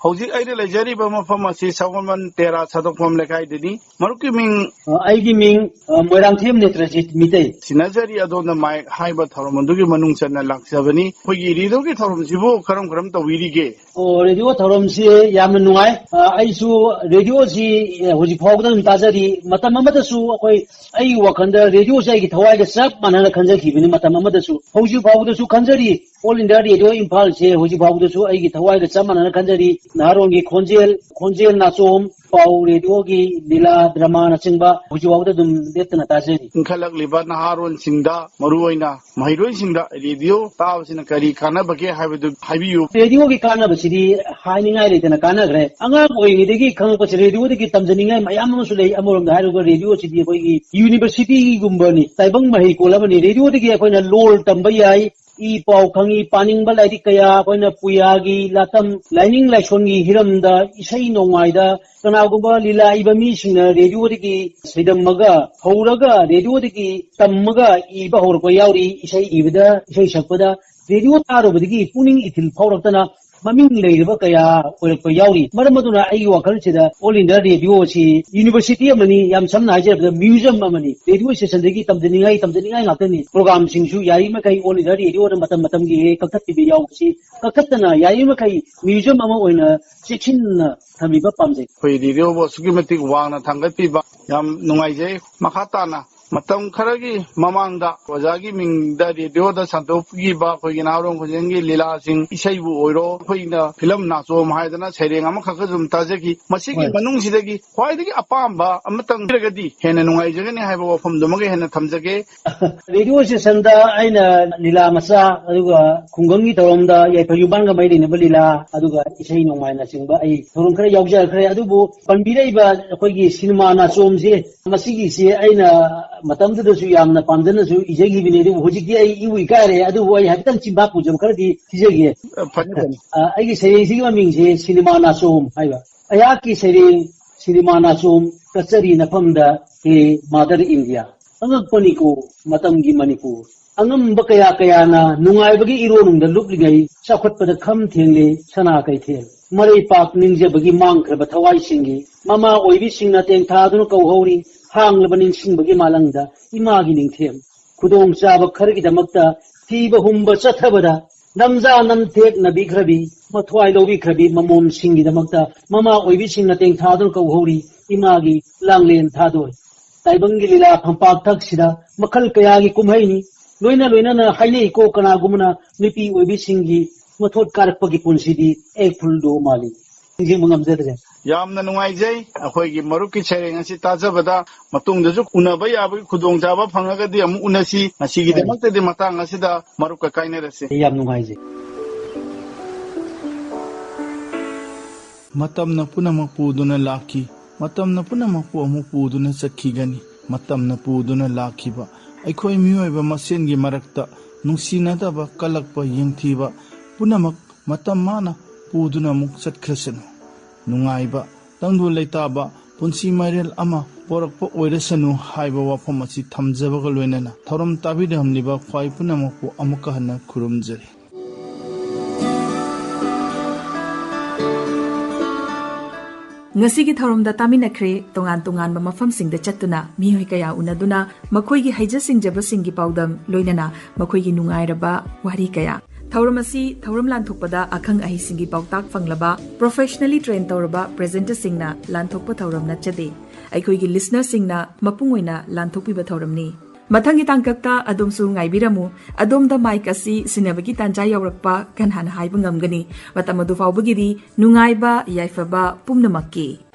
ꯍꯧꯖꯤꯛ ꯑꯩꯅ ꯂꯩꯖꯔꯤꯕ ꯃꯐꯝ ꯑꯁꯤ ꯁꯒꯣꯜꯕꯟ ꯇꯦꯔꯥ ꯁꯥꯗꯣꯛꯐꯝ ꯂꯩꯀꯥꯏꯗꯅꯤ꯫ ꯃꯔꯨꯞꯀꯤ ꯃꯤꯡ? ꯑ, ꯑꯩꯒꯤ ꯃꯤꯡ, ꯑ, ꯃꯣꯏꯔꯥꯡꯊꯦꯝ ꯅꯦꯇ꯭ꯔꯖꯤꯠ ꯃꯤꯇꯩ꯫ ꯁꯤꯟꯅꯖꯔꯤ ꯑꯗꯣꯝꯅ ꯃꯥꯏꯛ ꯍꯥꯏꯕ ꯊꯧꯔꯝ ꯑꯗꯨꯒꯤ ꯃꯅꯨꯡ ꯆꯟꯅ ꯂꯥꯛꯆꯕꯅꯤ꯫ ꯑꯩꯈꯣꯏꯒꯤ ꯔꯦꯗꯤꯑꯣꯒꯤ ꯊꯧꯔꯝꯁꯤꯕꯨ ꯀꯔꯝ ꯀꯔꯝ ꯇꯧꯕꯤꯔꯤꯒꯦ? ꯑꯣ, ꯔꯦꯗꯤꯑꯣ ꯊꯧꯔꯝꯁꯤ ꯌꯥꯝꯅ ꯅꯨꯡꯉꯥꯏ꯫ ꯑ, ꯑꯩꯁꯨ ꯔꯦꯗꯤꯑꯣꯁꯤ, ꯑ, ꯍꯧꯖꯤꯛ ꯐꯥꯎꯕꯗ ꯑꯗꯨꯝ ꯇꯥꯖꯔꯤ꯫ ꯃꯇꯝ ꯑꯃꯗꯁꯨ ꯑꯩꯈꯣꯏ, ꯑꯩꯒꯤ ꯋꯥꯈꯜꯗ ꯔꯦꯗꯤꯑꯣꯁꯦ ꯑꯩꯒꯤ ꯊꯋꯥꯏꯒ ꯆꯞ ꯃꯥꯟꯅꯅ ꯈꯟꯖꯈꯤꯕꯅꯤ꯫ ꯃꯇꯝ ꯑꯃꯗꯁꯨ, ꯍꯧꯖꯤꯛ ꯐꯥꯎꯕꯗꯁꯨ ꯈꯟꯖꯔꯤ꯫ ꯑꯣꯜ ꯏꯟꯗꯤꯌꯥ ꯔꯦꯗꯤꯑꯣ ꯏꯝꯐꯥꯜꯁꯦ ꯍꯧꯖꯤꯛ ꯐꯥꯎꯕꯗꯁꯨ ꯑꯩꯒꯤ ꯊꯋꯥꯏꯒ ꯆꯞ ꯃꯥꯟꯅꯅ ꯈꯟꯖꯔꯤ꯫ ꯅꯍꯥꯔꯣꯜꯒꯤ ꯈꯣꯟꯖꯦꯜ, ꯈꯣꯟꯖꯦꯜ ꯅꯥꯆꯣꯝ, ꯄꯥꯎ, ꯔꯦꯗꯤꯑꯣꯒꯤ ꯂꯤꯂꯥ, ꯗ꯭ꯔꯃꯥꯅꯆꯤꯡꯕ ꯍꯧꯖꯤꯛ ꯐꯥꯎꯕꯗ ꯑꯗꯨꯝ ꯂꯦꯞꯇꯅ ꯇꯥꯖꯔꯤ꯫ ꯏꯟꯈꯠꯂꯛꯂꯤꯕ ꯅꯍꯥꯔꯣꯜꯁꯤꯡꯗ, ꯃꯔꯨꯑꯣꯏꯅ ꯃꯍꯩꯔꯣꯏꯁꯤꯡꯗ ꯔꯦꯗꯤꯑꯣ ꯇꯥꯕꯁꯤꯅ ꯀꯔꯤ ꯀꯥꯟꯅꯕꯒꯦ ꯍꯥꯏꯕꯗꯨ ꯍꯥꯏꯕꯤꯌꯨ꯫ ꯔꯦꯗꯤꯑꯣꯒꯤ ꯀꯥꯟꯅꯕꯁꯤꯗꯤ ꯍꯥꯏꯅꯤꯡꯉꯥꯏ ꯂꯩꯇꯅ ꯀꯥꯟꯅꯈ꯭ꯔꯦ꯫ ꯑꯉꯥꯡ ꯑꯣꯏꯔꯤꯉꯩꯗꯒꯤ ꯈꯪꯉꯛꯄꯁꯦ ꯔꯦꯗꯤꯑꯣꯗꯒꯤ ꯇꯝꯖꯅꯤꯡꯉꯥꯏ ꯃꯌꯥꯝ ꯑꯃꯁꯨ ꯂꯩ꯫ ꯑꯃꯔꯣꯝꯗ ꯍꯥꯏꯔꯒ ꯔꯦꯗꯤꯑꯣꯁꯤꯗꯤ ꯑꯩꯈꯣꯏꯒꯤ ꯌꯨꯅꯤꯚꯔꯁꯤꯇꯤꯒꯨꯝꯕꯅꯤ, ꯇꯥꯏꯕꯪ ꯃꯍꯩꯀꯣꯜ ꯑꯃꯅꯤ꯫ ꯔꯦꯗꯤꯑꯣꯗꯒꯤ ꯑꯩꯈꯣꯏꯅ ꯂꯣꯜ ꯇꯝꯕ ꯌꯥꯏ, ꯏ ꯄꯥꯎ ꯈꯪꯉꯤ, ꯄꯥꯅꯤꯡꯕ ꯂꯥꯏꯔꯤꯛ ꯀꯌꯥ, ꯑꯩꯈꯣꯏꯅ ꯄꯨꯌꯥꯒꯤ ꯂꯥꯇꯝ, ꯂꯥꯏꯅꯤꯡ ꯂꯥꯏꯁꯣꯟꯒꯤ ꯍꯤꯔꯝꯗ, ꯏꯁꯩ ꯅꯣꯡꯃꯥꯏꯗ, ꯀꯅꯥꯒꯨꯝꯕ ꯂꯤꯂꯥ ꯏꯕ ꯃꯤꯁꯤꯡꯅ ꯔꯦꯗꯤꯑꯣꯗꯒꯤ ꯁꯩꯗꯝꯃꯒ ꯍꯧꯔꯒ ꯔꯦꯗꯤꯑꯣꯗꯒꯤ ꯇꯝꯃꯒ ꯏꯕ ꯍꯧꯔꯛꯄ ꯌꯥꯎꯔꯤ꯫ ꯏꯁꯩ ꯏꯕꯗ, ꯏꯁꯩ ꯁꯛꯄꯗ ꯔꯦꯗꯤꯑꯣ ꯇꯥꯔꯨꯕꯗꯒꯤ ꯄꯨꯛꯅꯤꯡ ꯏꯊꯤꯜ ꯐꯥꯎꯔꯛꯇꯅ ꯃꯃꯤꯡ ꯂꯩꯔꯕ ꯀꯌꯥ ꯑꯣꯏꯔꯛꯄ ꯌꯥꯎꯔꯤ꯫ ꯃꯔꯝ ꯑꯗꯨꯅ ꯑꯩꯒꯤ ꯋꯥꯈꯜꯁꯤꯗ ꯑꯣꯜ ꯏꯟꯗꯤꯌꯥ ꯔꯦꯗꯤꯑꯣ ꯑꯁꯤ ꯌꯨꯅꯤꯚꯔꯁꯤꯇꯤ ꯑꯃꯅꯤ꯫ ꯌꯥꯝ ꯁꯝꯅ ꯍꯥꯏꯖꯔꯕꯗ ꯃ꯭ꯌꯨꯖꯝ ꯑꯃꯅꯤ꯫ ꯔꯦꯗꯤꯑꯣ ꯁ꯭ꯇꯦꯁꯟꯗꯒꯤ ꯇꯝꯖꯅꯤꯡꯉꯥꯏ, ꯇꯝꯖꯅꯤꯡꯉꯥꯏ ꯉꯥꯛꯇꯅꯤ꯫ ꯄ꯭ꯔꯣꯒꯥꯝꯁꯤꯡꯁꯨ ꯌꯥꯔꯤꯃꯈꯩ ꯑꯣꯜ ꯏꯟꯗꯤꯌꯥ ꯔꯦꯗꯤꯑꯣꯅ ꯃꯇꯝ ꯃꯇꯝꯒꯤ ꯍꯦꯛ ꯀꯛꯊꯠꯄꯤꯕ ꯌꯥꯎꯕꯁꯤ ꯀꯛꯊꯠꯇꯅ ꯌꯥꯔꯤꯃꯈꯩ ꯃ꯭ꯌꯨꯖꯝ ꯑꯃ ꯑꯣꯏꯅ ꯆꯦꯛꯁꯤꯟꯅ ꯊꯝꯕꯤꯕ ꯄꯥꯝꯖꯩ꯫ ꯑꯩꯈꯣꯏ ꯔꯦꯗꯤꯑꯣꯕꯨ ꯑꯁꯨꯛꯀꯤ ꯃꯇꯤꯛ ꯋꯥꯡꯅ ꯊꯥꯡꯒꯠꯄꯤꯕ ꯌꯥꯝ ꯅꯨꯡꯉꯥꯏꯖꯩ꯫ ꯃꯈꯥ ꯇꯥꯅ ꯃꯇꯝ ꯈꯔꯒꯤ ꯃꯃꯥꯡꯗ ꯑꯣꯖꯥꯒꯤ ꯃꯤꯡꯗ ꯔꯦꯗꯤꯑꯣꯗ ꯁꯟꯗꯣꯛꯈꯤꯕ ꯑꯩꯈꯣꯏꯒꯤ ꯅꯍꯥꯔꯣꯜ ꯈꯣꯟꯖꯦꯜꯒꯤ ꯂꯤꯂꯥꯁꯤꯡ, ꯏꯁꯩꯕꯨ ꯑꯣꯏꯔꯣ, ꯑꯩꯈꯣꯏꯅ ꯐꯤꯂꯝ ꯅꯥꯆꯣꯝ ꯍꯥꯏꯗꯅ ꯁꯩꯔꯦꯡ ꯑꯃꯈꯛꯀꯁꯨ ꯑꯗꯨꯝ ꯇꯥꯖꯈꯤ꯫ ꯃꯁꯤꯒꯤ ꯍꯣꯏ꯫ ꯃꯅꯨꯡꯁꯤꯗꯒꯤ ꯈ꯭ꯋꯥꯏꯗꯒꯤ ꯑꯄꯥꯝꯕ ꯑꯃꯇꯪ ꯄꯤꯔꯒꯗꯤ ꯍꯦꯟꯅ ꯅꯨꯡꯉꯥꯏꯖꯒꯅꯤ ꯍꯥꯏꯕ ꯋꯥꯐꯝꯗꯨꯃꯒ ꯍꯦꯟꯅ ꯊꯝꯖꯒꯦ꯫ ꯔꯦꯗꯤꯑꯣ ꯁ꯭ꯇꯦꯁꯟꯗ ꯑꯩꯅ ꯂꯤꯂꯥ ꯃꯆꯥ, ꯑꯗꯨꯒ ꯈꯨꯡꯒꯪꯒꯤ ꯊꯧꯔꯝꯗ ꯌꯥꯏꯐ ꯌꯨꯝꯕꯥꯟꯒ ꯃꯔꯤ ꯂꯩꯅꯕ ꯂꯤꯂꯥ, ꯑꯗꯨꯒ ꯏꯁꯩ ꯅꯣꯡꯃꯥꯏꯅꯆꯤꯡꯕ ꯑꯩ ꯊꯧꯔꯝ ꯈꯔ ꯌꯥꯎꯖꯈ꯭ꯔꯦ꯫ ꯑꯗꯨꯕꯨ ꯄꯟꯕꯤꯔꯛꯏꯕ ꯑꯩꯈꯣꯏꯒꯤ ꯁꯤꯅꯦꯃꯥ ꯅꯥꯆꯣꯝꯁꯦ, ꯃꯁꯤꯒꯤꯁꯦ ꯑꯩꯅ ꯃꯇꯝꯗꯨꯗꯁꯨ ꯌꯥꯝꯅ ꯄꯥꯝꯖꯅꯁꯨ ꯏꯖꯈꯤꯕꯅꯤ꯫ ꯑꯗꯨꯕꯨ ꯍꯧꯖꯤꯛꯇꯤ ꯑꯩ ꯏꯕꯨ ꯏꯀꯥꯏꯔꯦ꯫ ꯑꯗꯨꯕꯨ ꯑꯩ ꯍꯥꯏꯐꯦꯠꯇꯪ ꯆꯤꯟꯕꯥꯛ ꯄꯨꯖꯕ ꯈꯔꯗꯤ ꯊꯤꯖꯒꯦ꯫ ꯐꯅꯤ, ꯐꯅꯤ꯫ ꯑ, ꯑꯩꯒꯤ ꯁꯩꯔꯦꯡꯁꯤꯒꯤ ꯃꯃꯤꯡꯁꯦ ꯁꯤꯅꯦꯃꯥ ꯅꯥꯆꯣꯝ ꯍꯥꯏꯕ꯫ ꯑꯩꯍꯥꯛꯀꯤ ꯁꯩꯔꯦꯡ ꯁꯤꯅꯦꯃꯥ ꯅꯥꯆꯣꯝ ꯀꯆꯔꯤ ꯅꯐꯝꯗ ꯍꯦ ꯃꯥꯗꯔ ꯏꯟꯗꯤꯌꯥ꯫ ꯑꯉꯛꯄꯅꯤꯀꯣ ꯃꯇꯝꯒꯤ ꯃꯅꯤꯄꯨꯔ꯫ ꯑꯉꯝꯕ ꯀꯌꯥ ꯀꯌꯥꯅ ꯅꯨꯡꯉꯥꯏꯕꯒꯤ ꯏꯔꯣꯟꯅꯨꯡꯗ ꯂꯨꯞꯂꯤꯉꯩ ꯆꯥꯎꯈꯠꯄꯗ ꯈꯝ ꯊꯦꯡꯂꯦ ꯁꯅꯥ ꯀꯩꯊꯦꯜ꯫ ꯃꯔꯩꯄꯥꯛ ꯅꯤꯡꯖꯕꯒꯤ ꯃꯥꯡꯈ꯭ꯔꯕ ꯊꯋꯥꯏꯁꯤꯡꯒꯤ ꯃꯃꯥ ꯑꯣꯏꯕꯤꯁꯤꯡꯅ ꯇꯦꯡꯊꯥꯗꯨꯅ ꯀꯧꯍꯧꯔꯤ꯫ ꯍꯥꯡꯂꯕ ꯅꯤꯡꯁꯤꯡꯕꯒꯤ ꯃꯥꯂꯪꯗ ꯏꯃꯥꯒꯤ ꯅꯤꯡꯊꯦꯝ꯫ ꯈꯨꯗꯣꯡꯆꯥꯕ ꯈꯔꯒꯤꯗꯃꯛꯇ ꯊꯤꯕ ꯍꯨꯝꯕ ꯆꯠꯊꯕꯗ ꯅꯝꯖꯥ ꯅꯝꯊꯦꯛꯅꯕꯤꯈ꯭ꯔꯕꯤ, ꯃꯊ꯭ꯋꯥꯏ ꯂꯧꯕꯤꯈ꯭ꯔꯕꯤ ꯃꯃꯣꯝꯁꯤꯡꯒꯤꯗꯃꯛꯇ ꯃꯃꯥ ꯑꯣꯏꯕꯤꯁꯤꯡꯅ ꯇꯦꯡꯊꯥꯗꯨꯅ ꯀꯧꯍꯧꯔꯤ ꯏꯃꯥꯒꯤ ꯂꯥꯡꯂꯦꯟ ꯊꯥꯗꯣꯏ꯫ ꯇꯥꯏꯕꯪꯒꯤ ꯂꯤꯂꯥ ꯐꯝꯄꯥꯛ ꯊꯛꯁꯤꯗ ꯃꯈꯜ ꯀꯌꯥꯒꯤ ꯀꯨꯝꯍꯩꯅꯤ꯫ ꯂꯣꯏꯅ ꯂꯣꯏꯅꯅ ꯍꯥꯏꯅꯩꯀꯣ, ꯀꯅꯥꯒꯨꯝꯕꯅ ꯅꯨꯄꯤ ꯑꯣꯏꯕꯤꯁꯤꯡꯒꯤ ꯃꯊꯣꯠ ꯀꯥꯔꯛꯄꯒꯤ ꯄꯨꯟꯁꯤꯗꯤ ꯑꯦꯄꯜꯗꯣ ꯃꯥꯜꯂꯤ꯫ ꯅꯤꯡꯁꯤꯡꯕ ꯉꯝꯖꯗ꯭ꯔꯦ꯫ ꯌꯥꯝꯅ ꯅꯨꯡꯉꯥꯏꯖꯩ꯫ ꯑꯩꯈꯣꯏꯒꯤ ꯃꯔꯨꯞꯀꯤ ꯁꯩꯔꯦꯡ ꯑꯁꯤ ꯇꯥꯖꯕꯗ ꯃꯇꯨꯡꯗꯁꯨ ꯎꯅꯕ ꯌꯥꯕꯒꯤ ꯈꯨꯗꯣꯡꯆꯥꯕ ꯐꯪꯉꯒꯗꯤ ꯑꯃꯨꯛ ꯎꯅꯁꯤ꯫ ꯉꯁꯤꯒꯤꯗꯃꯛꯇꯗꯤ ꯃꯇꯥꯡ ꯑꯁꯤꯗ ꯃꯔꯨꯞꯀ ꯀꯥꯏꯅꯔꯁꯤ꯫ ꯑꯩ ꯌꯥꯝ ꯅꯨꯡꯉꯥꯏꯖꯩ꯫ ꯃꯇꯝꯅ ꯄꯨꯝꯅꯃꯛ ꯄꯨꯗꯨꯅ ꯂꯥꯛꯈꯤ꯫ ꯃꯇꯝꯅ ꯄꯨꯝꯅꯃꯛꯄꯨ ꯑꯃꯨꯛ ꯄꯨꯗꯨꯅ ꯆꯠꯈꯤꯒꯅꯤ꯫ ꯃꯇꯝꯅ ꯄꯨꯗꯨꯅ ꯂꯥꯛꯈꯤꯕ ꯑꯩꯈꯣꯏ ꯃꯤꯑꯣꯏꯕ ꯃꯁꯦꯟꯒꯤ ꯃꯔꯛꯇ ꯅꯨꯡꯁꯤꯅꯗꯕ, ꯀꯜꯂꯛꯄ, ꯌꯦꯡꯊꯤꯕ ꯄꯨꯝꯅꯃꯛ ꯃꯇꯝ ꯃꯥꯅ ꯄꯨꯗꯨꯅ ꯑꯃꯨꯛ ꯆꯠꯈ꯭ꯔꯁꯅꯨ꯫ ꯅꯨꯡꯉꯥꯏꯕ, ꯇꯪꯗꯨ ꯂꯩꯇꯥꯕ ꯄꯨꯟꯁꯤ ꯃꯔꯦꯜ ꯑꯃ ꯄꯣꯔꯛꯄ ꯑꯣꯏꯔꯁꯅꯨ ꯍꯥꯏꯕ ꯋꯥꯐꯝ ꯑꯁꯤ ꯊꯝꯖꯕꯒ ꯂꯣꯏꯅꯅ ꯊꯧꯔꯝ ꯇꯥꯕꯤꯔꯝꯂꯤꯕ ꯈ꯭ꯋꯥꯏ ꯄꯨꯝꯅꯃꯛꯄꯨ ꯑꯃꯨꯛꯀ ꯍꯟꯅ ꯈꯨꯔꯨꯝꯖꯔꯤ꯫ ꯉꯁꯤꯒꯤ ꯊꯧꯔꯝꯗ ꯇꯥꯃꯤꯟꯅꯈ꯭ꯔꯦ, ꯇꯣꯉꯥꯟ ꯇꯣꯉꯥꯟꯕ ꯃꯐꯝꯁꯤꯡꯗ ꯆꯠꯇꯨꯅ ꯃꯤꯑꯣꯏ ꯀꯌꯥ ꯎꯅꯗꯨꯅ ꯃꯈꯣꯏꯒꯤ ꯍꯩꯖ ꯁꯤꯡꯖꯕꯁꯤꯡꯒꯤ ꯄꯥꯎꯗꯝ, ꯂꯣꯏꯅꯅ ꯃꯈꯣꯏꯒꯤ ꯅꯨꯡꯉꯥꯏꯔꯕ ꯋꯥꯔꯤ ꯀꯌꯥ꯫ ꯊꯧꯔꯝ ꯑꯁꯤ ꯊꯧꯔꯝ ꯂꯥꯟꯊꯣꯛꯄꯗ ꯑꯈꯪ ꯑꯍꯩꯁꯤꯡꯒꯤ ꯄꯥꯎꯇꯥꯛ ꯐꯪꯂꯕ, professionally train ꯇꯧꯔꯕ presenter ꯁꯤꯡꯅ ꯂꯥꯟꯊꯣꯛꯄ ꯊꯧꯔꯝ ꯅꯠꯆꯗꯦ꯫ ꯑꯩꯈꯣꯏꯒꯤ listener ꯁꯤꯡꯅ ꯃꯄꯨꯡ ꯑꯣꯏꯅ ꯂꯥꯟꯊꯣꯛꯄꯤꯕ ꯊꯧꯔꯝꯅꯤ꯫ ꯃꯊꯪꯒꯤ ꯇꯥꯡꯀꯛꯇ ꯑꯗꯣꯝꯁꯨ ꯉꯥꯏꯕꯤꯔꯝꯃꯨ꯫ ꯑꯗꯣꯝꯗ mic ꯑꯁꯤ ꯁꯤꯟꯅꯕꯒꯤ ꯇꯥꯟꯖꯥ ꯌꯧꯔꯛꯄ ꯀꯅꯥꯅ ꯍꯥꯏꯕ ꯉꯝꯒꯅꯤ? ꯃꯇꯝ ꯑꯗꯨ ꯐꯥꯎꯕꯒꯤꯗꯤ ꯅꯨꯡꯉꯥꯏꯕ, ꯌꯥꯏꯐꯕ ꯄꯨꯝꯅꯃꯛꯀꯤ꯫